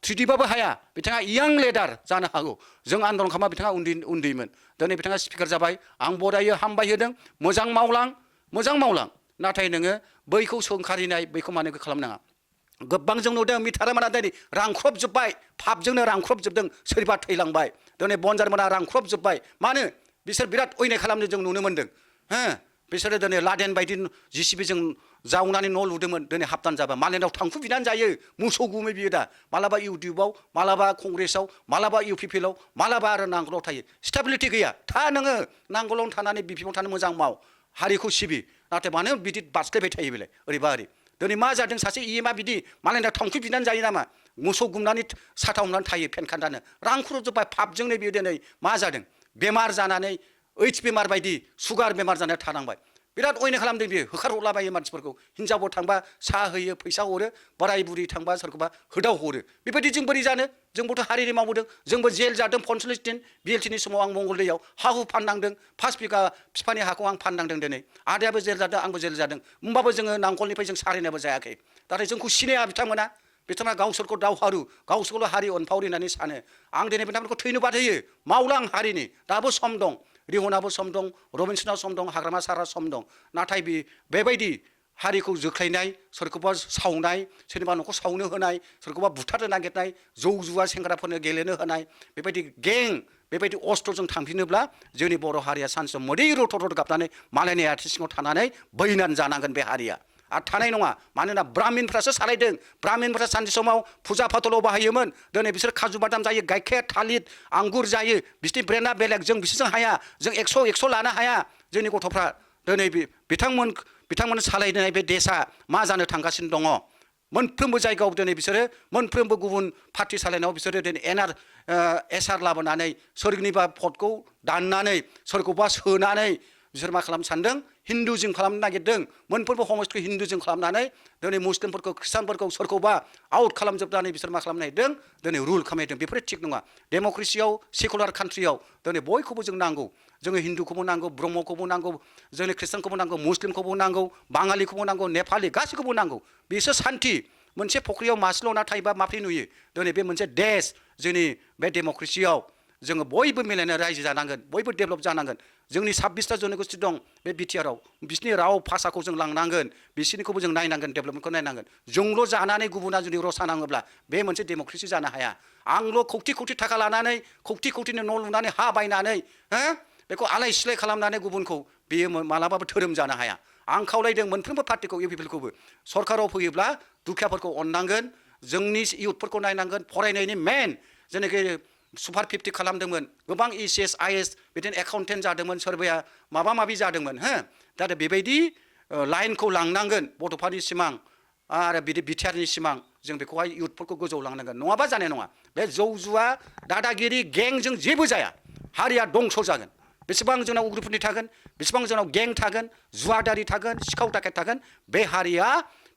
थ्रिदिबाबो हाया बिथाङा यां लेडार जानो हागौ जों आन्दलन खालामबा बिथाङा उन्दैमोन दिनै बिथाङा स्पिकार जाबाय आं बरायो हामबाय होदों मोजां मावलां नाथाय नोङो बैखौ सोंखारिनाय बैखौ मानो खालामनाङा गोबां जों नुदों मिटारामाना दिनै रांख्रबजोब्बाय पापजोंनो रांख्रबजोबदों सोरबा थैलांबाय दिनै बनजारमाना रांख्रबजोब्बाय मानो बिसोर बिराद अयनाय खालामनो जों नुनो मोन्दों बिसोरो दिनै लादेन बायदि जिसिबि जों जावनानै न' लुदोंमोन दिनै हाबदान जाबाय मालायनाव थांखु बिनानै जायो मोसौ गुमै बियो दा मालाबा इउटिउबाव मालाबा कंग्रेसाव मालाबा इउपिपिएलआव मालाबा आरो नांगोलाव थायो स्टेबिलिटि गैया था नोङो नांगोलावनो थानानै बिपिएफआव थानो मोजां माव हारिखौ सिबि नाथाय मानो बिदि बास्लायबाय थायो बेलाय ओरैबा ओरै दिनै मा जादों सासे इएमआ बिदि मालायनाव थांखु बिनानै जायो नामा मोसौ गुमनानै साथा हमनानै थायो फेन खान्दानो रां खर'जोब्बाय पापजोंनो बियो दिनै मा जादों बेमार जानानै ओइड्स बेमार बायदि सुगार बेमार जानानै थानांबाय बिराद अयनाय खालामदों बियो होखारहरलाबायो मानसिफोरखौ हिनजावबो थांबा साहा होयो फैसा हरो बोराय बुरि थांबा सोरखौबा होदाव हरो बेबायदि जों बोरै जानो जोंबोथ' हारिनि मावबोदों जोंबो जेल जादों 45 दिन बिएलटिनि समाव आं मंगलदैयाव हा हु फाननांदों 5 बिगा बिफानि हाखौ आं फाननांदों दिनै आदायाबो जेल जादों आंबो जेल जादों होमबाबो जोङो नांगलनिफ्राय जों सारेनाबो जायाखै नाथाय जोंखौ सिनाया बिथांमोना गावसोरखौ दावहारु गावसोरखौल' हारि अनफावरि होननानै सानो आं दिनै बिथांमोनखौ थैनो बाद होयो मावला आं हारिनि दाबो सम दं रिहनाबो सम दं रबिनसनाव सम दं हाग्रामा सारा सम दं नाथाय बेबायदि हारिखौ जोख्लायनाय सोरखौबा सावनाय सोरनिबा न'खौ सावनो होनाय सोरखौबा बुथारनो नागिरनाय जौ जुवा सेंग्राफोरनो गेलेनो होनाय बेबायदि गें बेबायदि अस्त्रजों थांफिनोब्ला जोंनि बर' हारिया सानसे मोदै रथ' रथ' गाबनानै मालायनि आथिं सिङाव थानानै बैनानै जानांगोन बे हारिया आरो थानाय नङा मानोना ब्राह्मिनफ्रासो सालायदों ब्राह्मिनफ्रा सानसे समाव फुजा फाथलाव बाहायोमोन दिनै बिसोर खाजु बादाम जायो गाइखेर थालिर आंगुर जायो बिसोरनि ब्रेना बेलेग जों बिसोरजों हाया जों 100 लानो हाया जोंनि गथ'फ्रा दिनै बिथांमोन सालायनाय बे देशआ मा जानो थांगासिनो दङ मोनफ्रोमबो जायगायाव दिनै बिसोरो मोनफ्रोमबो गुबुन पार्टि सालायनायाव बिसोरो दिनै एसआर लाबोनानै सोरनिबा भटखौ दाननानै सोरखौबा सोनानै बिसोर मा खालामनो सानदों हिन्दुजिम खालामनो नागिरदों मोनफ्रोमबो समाजखौ हिन्दुजिम खालामनानै दिनै मुस्लिमफोरखौ ख्रिस्टानफोरखौ सोरखौबा आउट खालामजोबनानै बिसोर मा खालामनो नागिरदों दिनै रुल खालामदों बेफोरो थिग नङा डेम'क्रेसियाव सेकुलार कान्ट्रियाव दिनै बयखौबो जों नांगौ जोङो हिन्दुखौबो नांगौ ब्रह्मखौबो नांगौ जोंनि ख्रिस्टानखौबो नांगौ मुस्लिमखौबो नांगौ बाङालिखौबो नांगौ नेपालि गासैखौबो नांगौ बेसो सान्थि मोनसे फख्रियाव मासेल' ना थायोबा माब्रै नुयो दिनै बे मोनसे देश जोंनि बे डेम'क्रेसियाव जोङो बयबो मिलायना रायजो जानांगोन बयबो डेभेलप जानांगोन जोंनि 26टा जन'गोष्ठी दं बे बिटिआरआव बिसोरनि राव भाषाखौ जों लांनांगोन बिसोरनिखौबो जों नायनांगोन डेभेलपमेन्टखौ नायनांगोन जोंल' जानानै गुबुना जुदि रसा नाङोब्ला बे मोनसे डेम'क्रेसि जानो हाया आंल' खौथि थाखा लानानै खौथिनि न' लुनानै हा बायनानै बेखौ आलाय सिलाय खालामनानै गुबुनखौ बेयो मालाबाबो धोरोम जानो हाया आं खावलायदों मोनफ्रोमबो पार्टिखौ इउपिपिएलखौबो सरकाराव फैयोब्ला दुखियाफोरखौ अननांगोन जोंनि इयुथफोरखौ नायनांगोन फरायनायनि मेन जेनाखि सुपार 50 खालामदोंमोन गोबां ECS IS बिदिनो एकाउन्टेन्ट जादोंमोन सोरबाया माबा माबि जादोंमोन दा बेबायदि लाइनखौ लांनांगोन बड'फानि सिमां आरो बिदि बिटिआरनि सिमां जों बेखौहाय इयुथफोरखौ गोजौआव लांनांगोन नङाबा जानाय नङा बे जौ जुवा दादागिरि गेंजों जेबो जाया हारिया दंस जागोन बेसेबां जोंनाव उग्रफोरनि थागोन बेसेबां जोंनाव गें थागोन जुवादारि थागोन सिखाव दाखेत थागोन बे हारिया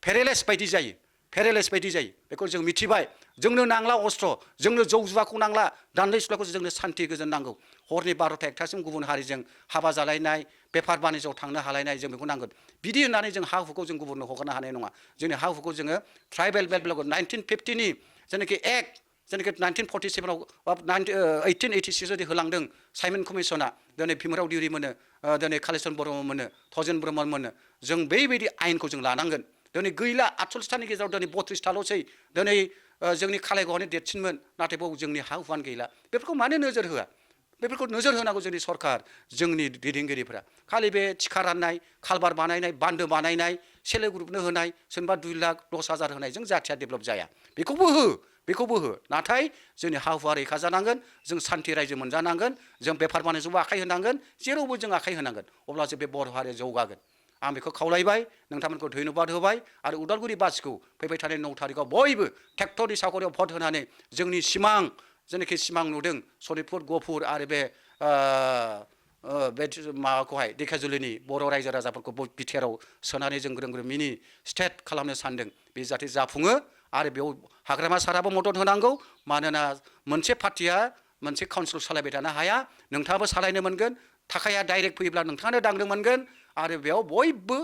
पेरेलाइस बायदि जायो बेखौ जों मिथिबाय जोंनो नांला अस्त्र जोंनो जौ जुवाखौ नांला दानलाय सुलायखौ जोंनो सान्थि गोजोन नांगौ हरनि 12टा 1टासिम गुबुन हारिजों हाबा जालायनाय बेफार बानिज्यआव थांनो हालायनाय जों बेखौ नांगोन बिदि होननानै जों हा हुखौ जों गुबुननो हगारनो हानाय नङा जोंनि हा हुखौ जोङो ट्राइबेल बेल्ट ब्लक 1950नि जेनाखि एक्ट जेनाखि 1947आव 1886 जुदि होलांदों साइमन कमिसना दिनै भीमराव देउरि मोनो दिनै कालिचरन ब्रह्म मोनो थजेन ब्रह्म मोनो जों बेबायदि आयेनखौ जों लानांगोन दिनै गैला 48टानि गेजेराव दिनै 32टाल'सै दिनै जोंनि कालाइगावआनो देरसिनमोन नाथाय बाव जोंनि हा हुआनो गैला बेफोरखौ मानो नोजोर होआ बेफोरखौ नोजोर होनांगौ जोंनि सरकार जोंनि दैदेनगिरिफ्रा खालि बे थिखा राननाय खालबार बानायनाय बान्दो बानायनाय सेल्फ हेल्प ग्रुपनो होनाय सोरबा 2 लाख 10,000 होनायजों जाथिया डेभेलप जाया बेखौबो हो नाथाय जोंनि हा हुआ रैखा जानांगोन जों सान्थि रायजो मोनजानांगोन जों बेफार बानिज्यआवबो आखाइ होनांगोन जेरावबो जों आखाइ होनांगोन अब्लासो बे बर' हारिया जौगागोन आं बेखौ खावलायबाय नोंथांमोनखौ धन्यबाद होबाय आरो उदालगुरि बासिखौ फैबाय थानाय 9 थारिखआव बयबो ट्रेक्टरनि सावगारियाव भट होनानै जोंनि सिमां जेनाखि सिमां नुदों सनितपुर गहपुर आरो बे माबाखौहाय धेकियाजुलिनि बर' रायजो राजाफोरखौ बिटिआरआव सोनानै जों ग्रोम ग्रोम मिनि स्टेट खालामनो सानदों बे जाहाथे जाफुङो आरो बेयाव हाग्रामा साराबो मदद होनांगौ मानोना मोनसे पार्टिया मोनसे काउन्सिल सालायबाय थानो हाया नोंथाङाबो सालायनो मोनगोन थाखाया डाइरेक्ट फैयोब्ला नोंथाङानो दांनो मोनगोन आरो बेयाव बयबो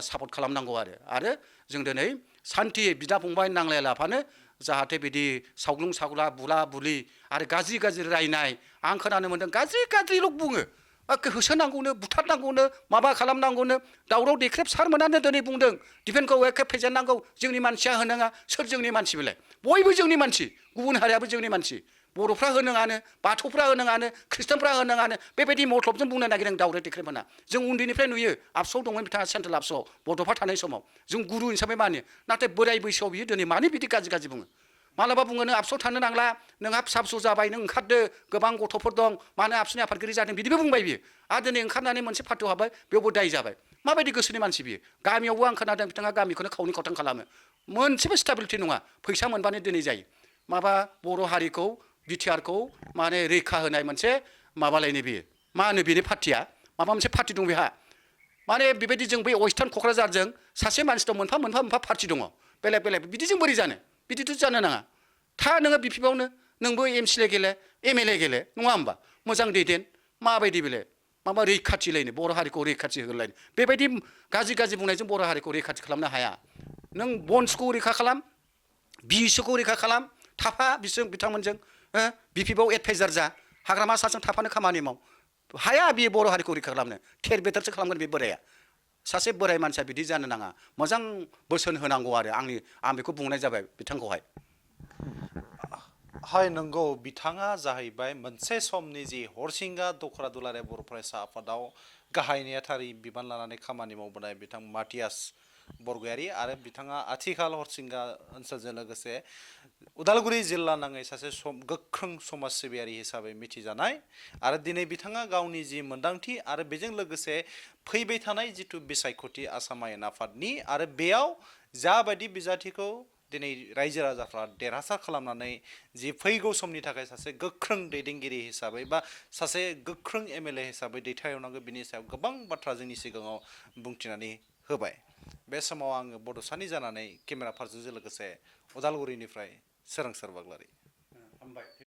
सापर्ट खालामनांगौ आरो जों दिनै सान्थियै बिदा फंबाय नांलाया लाफानो जाहाथे बिदि सावग्लुं सावला बुला बुलि आरो गाज्रि रायनाय आं खोनानो मोन्दों गाज्रिल' बुङो होसोनांगौनो बुथारनांगौनो माबा खालामनांगौनो दावराव देख्रेब सारमोनानो दिनै बुंदों डिफेन्सखौ एखे फेजेननांगौ जोंनि मानसिया होनाङा सोर जोंनि मानसि बेलाय बयबो जोंनि मानसि गुबुन हारियाबो जोंनि मानसि बर'फ्रा होनाङानो बाथौफ्रा होनाङानो ख्रिस्टानफ्रा होनाङानो बेबायदि मथलबजों बुंनो नागिरदों दाउरे देख्रेबमोना जों उन्दैनिफ्राय नुयो आबसुआव दंमोन बिथाङा सेन्ट्रेल आबसुआव बड'फा थानाय समाव जों गुरु हिसाबै मानियो नाथाय बोराय बैसोआव बियो दिनै मानो बिदि गाज्रि बुङो मालाबा बुङो नों आबसुआव थानो नांला नोंहा फिसा फिसौ जाबाय नों ओंखारदो गोबां गथ'फोर दं मानो आबसुनि आफादगिरि जादों बिदिबो बुंबाय बियो आरो दिनै ओंखारनानै मोनसे पार्टियाव हाबबाय बेयावबो दाय जाबाय माबायदि गोसोनि मानसि बियो गामियावबो आं खोनादों बिथाङा गामिखौनो खावनै खावथाम खालामो मोनसेबो स्टेबिलिटि नङा फैसा मोनबानो दिनै जायो माबा बर' हारिखौ बिटिआरखौ माने रैखा होनाय मोनसे माबालायनो बियो मा होनो बेनि पार्टिया माबा मोनसे पार्टि दं बेहा माने बेबायदि जों बै वेस्टार्न क'क्राझारजों सासे मानसि दं मोनफा पार्टि दङ बेलेग बेलेग बिदिजों बोरै जानो बिदिथ' जानो नाङा था नोङो बिपिबावनो नोंबो एमसिएलए गेले एमएलए गेले नङा होमबा मोजां दैदेन माबायदि बेले माबा रैखाथिलायनो बर' हारिखौ रैखाथि होलायनो बेबायदि गाज्रि बुंनायजों बर' हारिखौ रैखाथि खालामनो हाया नों बन्सखौ रैखा खालाम बिएसएखौ रैखा खालाम थाफा बिथांमोनजों बिपिबाव एडभाइजार जा हाग्रामा सारजों थाफानो खामानि माव हाया बियो बर' हारिखौ रैखा खालामनो थेर बेथेरसो खालामगोन बे बोराया सासे बोराय मानसिया बिदि जानो नाङा मोजां बोसोन होनांगौ आरो आं बेखौ बुंनाय जाबाय बिथांखौहाय हाय नंगौ बिथाङा जाहैबाय मोनसे समनि जि हरसिंगा दख'रा दुलाराय बर' फरायसा आफादाव गाहाय नेहाथारि बिबान लानानै खामानि मावबोनाय बिथां माटियास बरगयारि आरो बिथाङा आथिखाल हरसिंगा ओनसोलजों लोगोसे उदालगुरि जिल्ला नाङै सासे गोख्रों समाज सिबियारि हिसाबै मिथिजानाय आरो दिनै बिथाङा गावनि जि मोन्दांथि आरो बेजों लोगोसे फैबाय थानाय जिथु बिसायख'थि आसाम आयेन आफादनि आरो बेयाव जाबायदि बिजाथिखौ दिनै रायजो राजाफ्रा देरहासार खालामनानै जि फैगौ समनि थाखाय सासे गोख्रों दैदेनगिरि हिसाबै बा सासे गोख्रों एमएलए हिसाबै दैथायहरनांगौ बिनि सायाव गोबां बाथ्रा जोंनि सिगाङाव बुंथिनानै होबाय बे समाव आङो बड'सानि जानानै केमेरा पार्सनजों लोगोसे उदालगुरिनिफ्राय सोरांसार बाग्लारि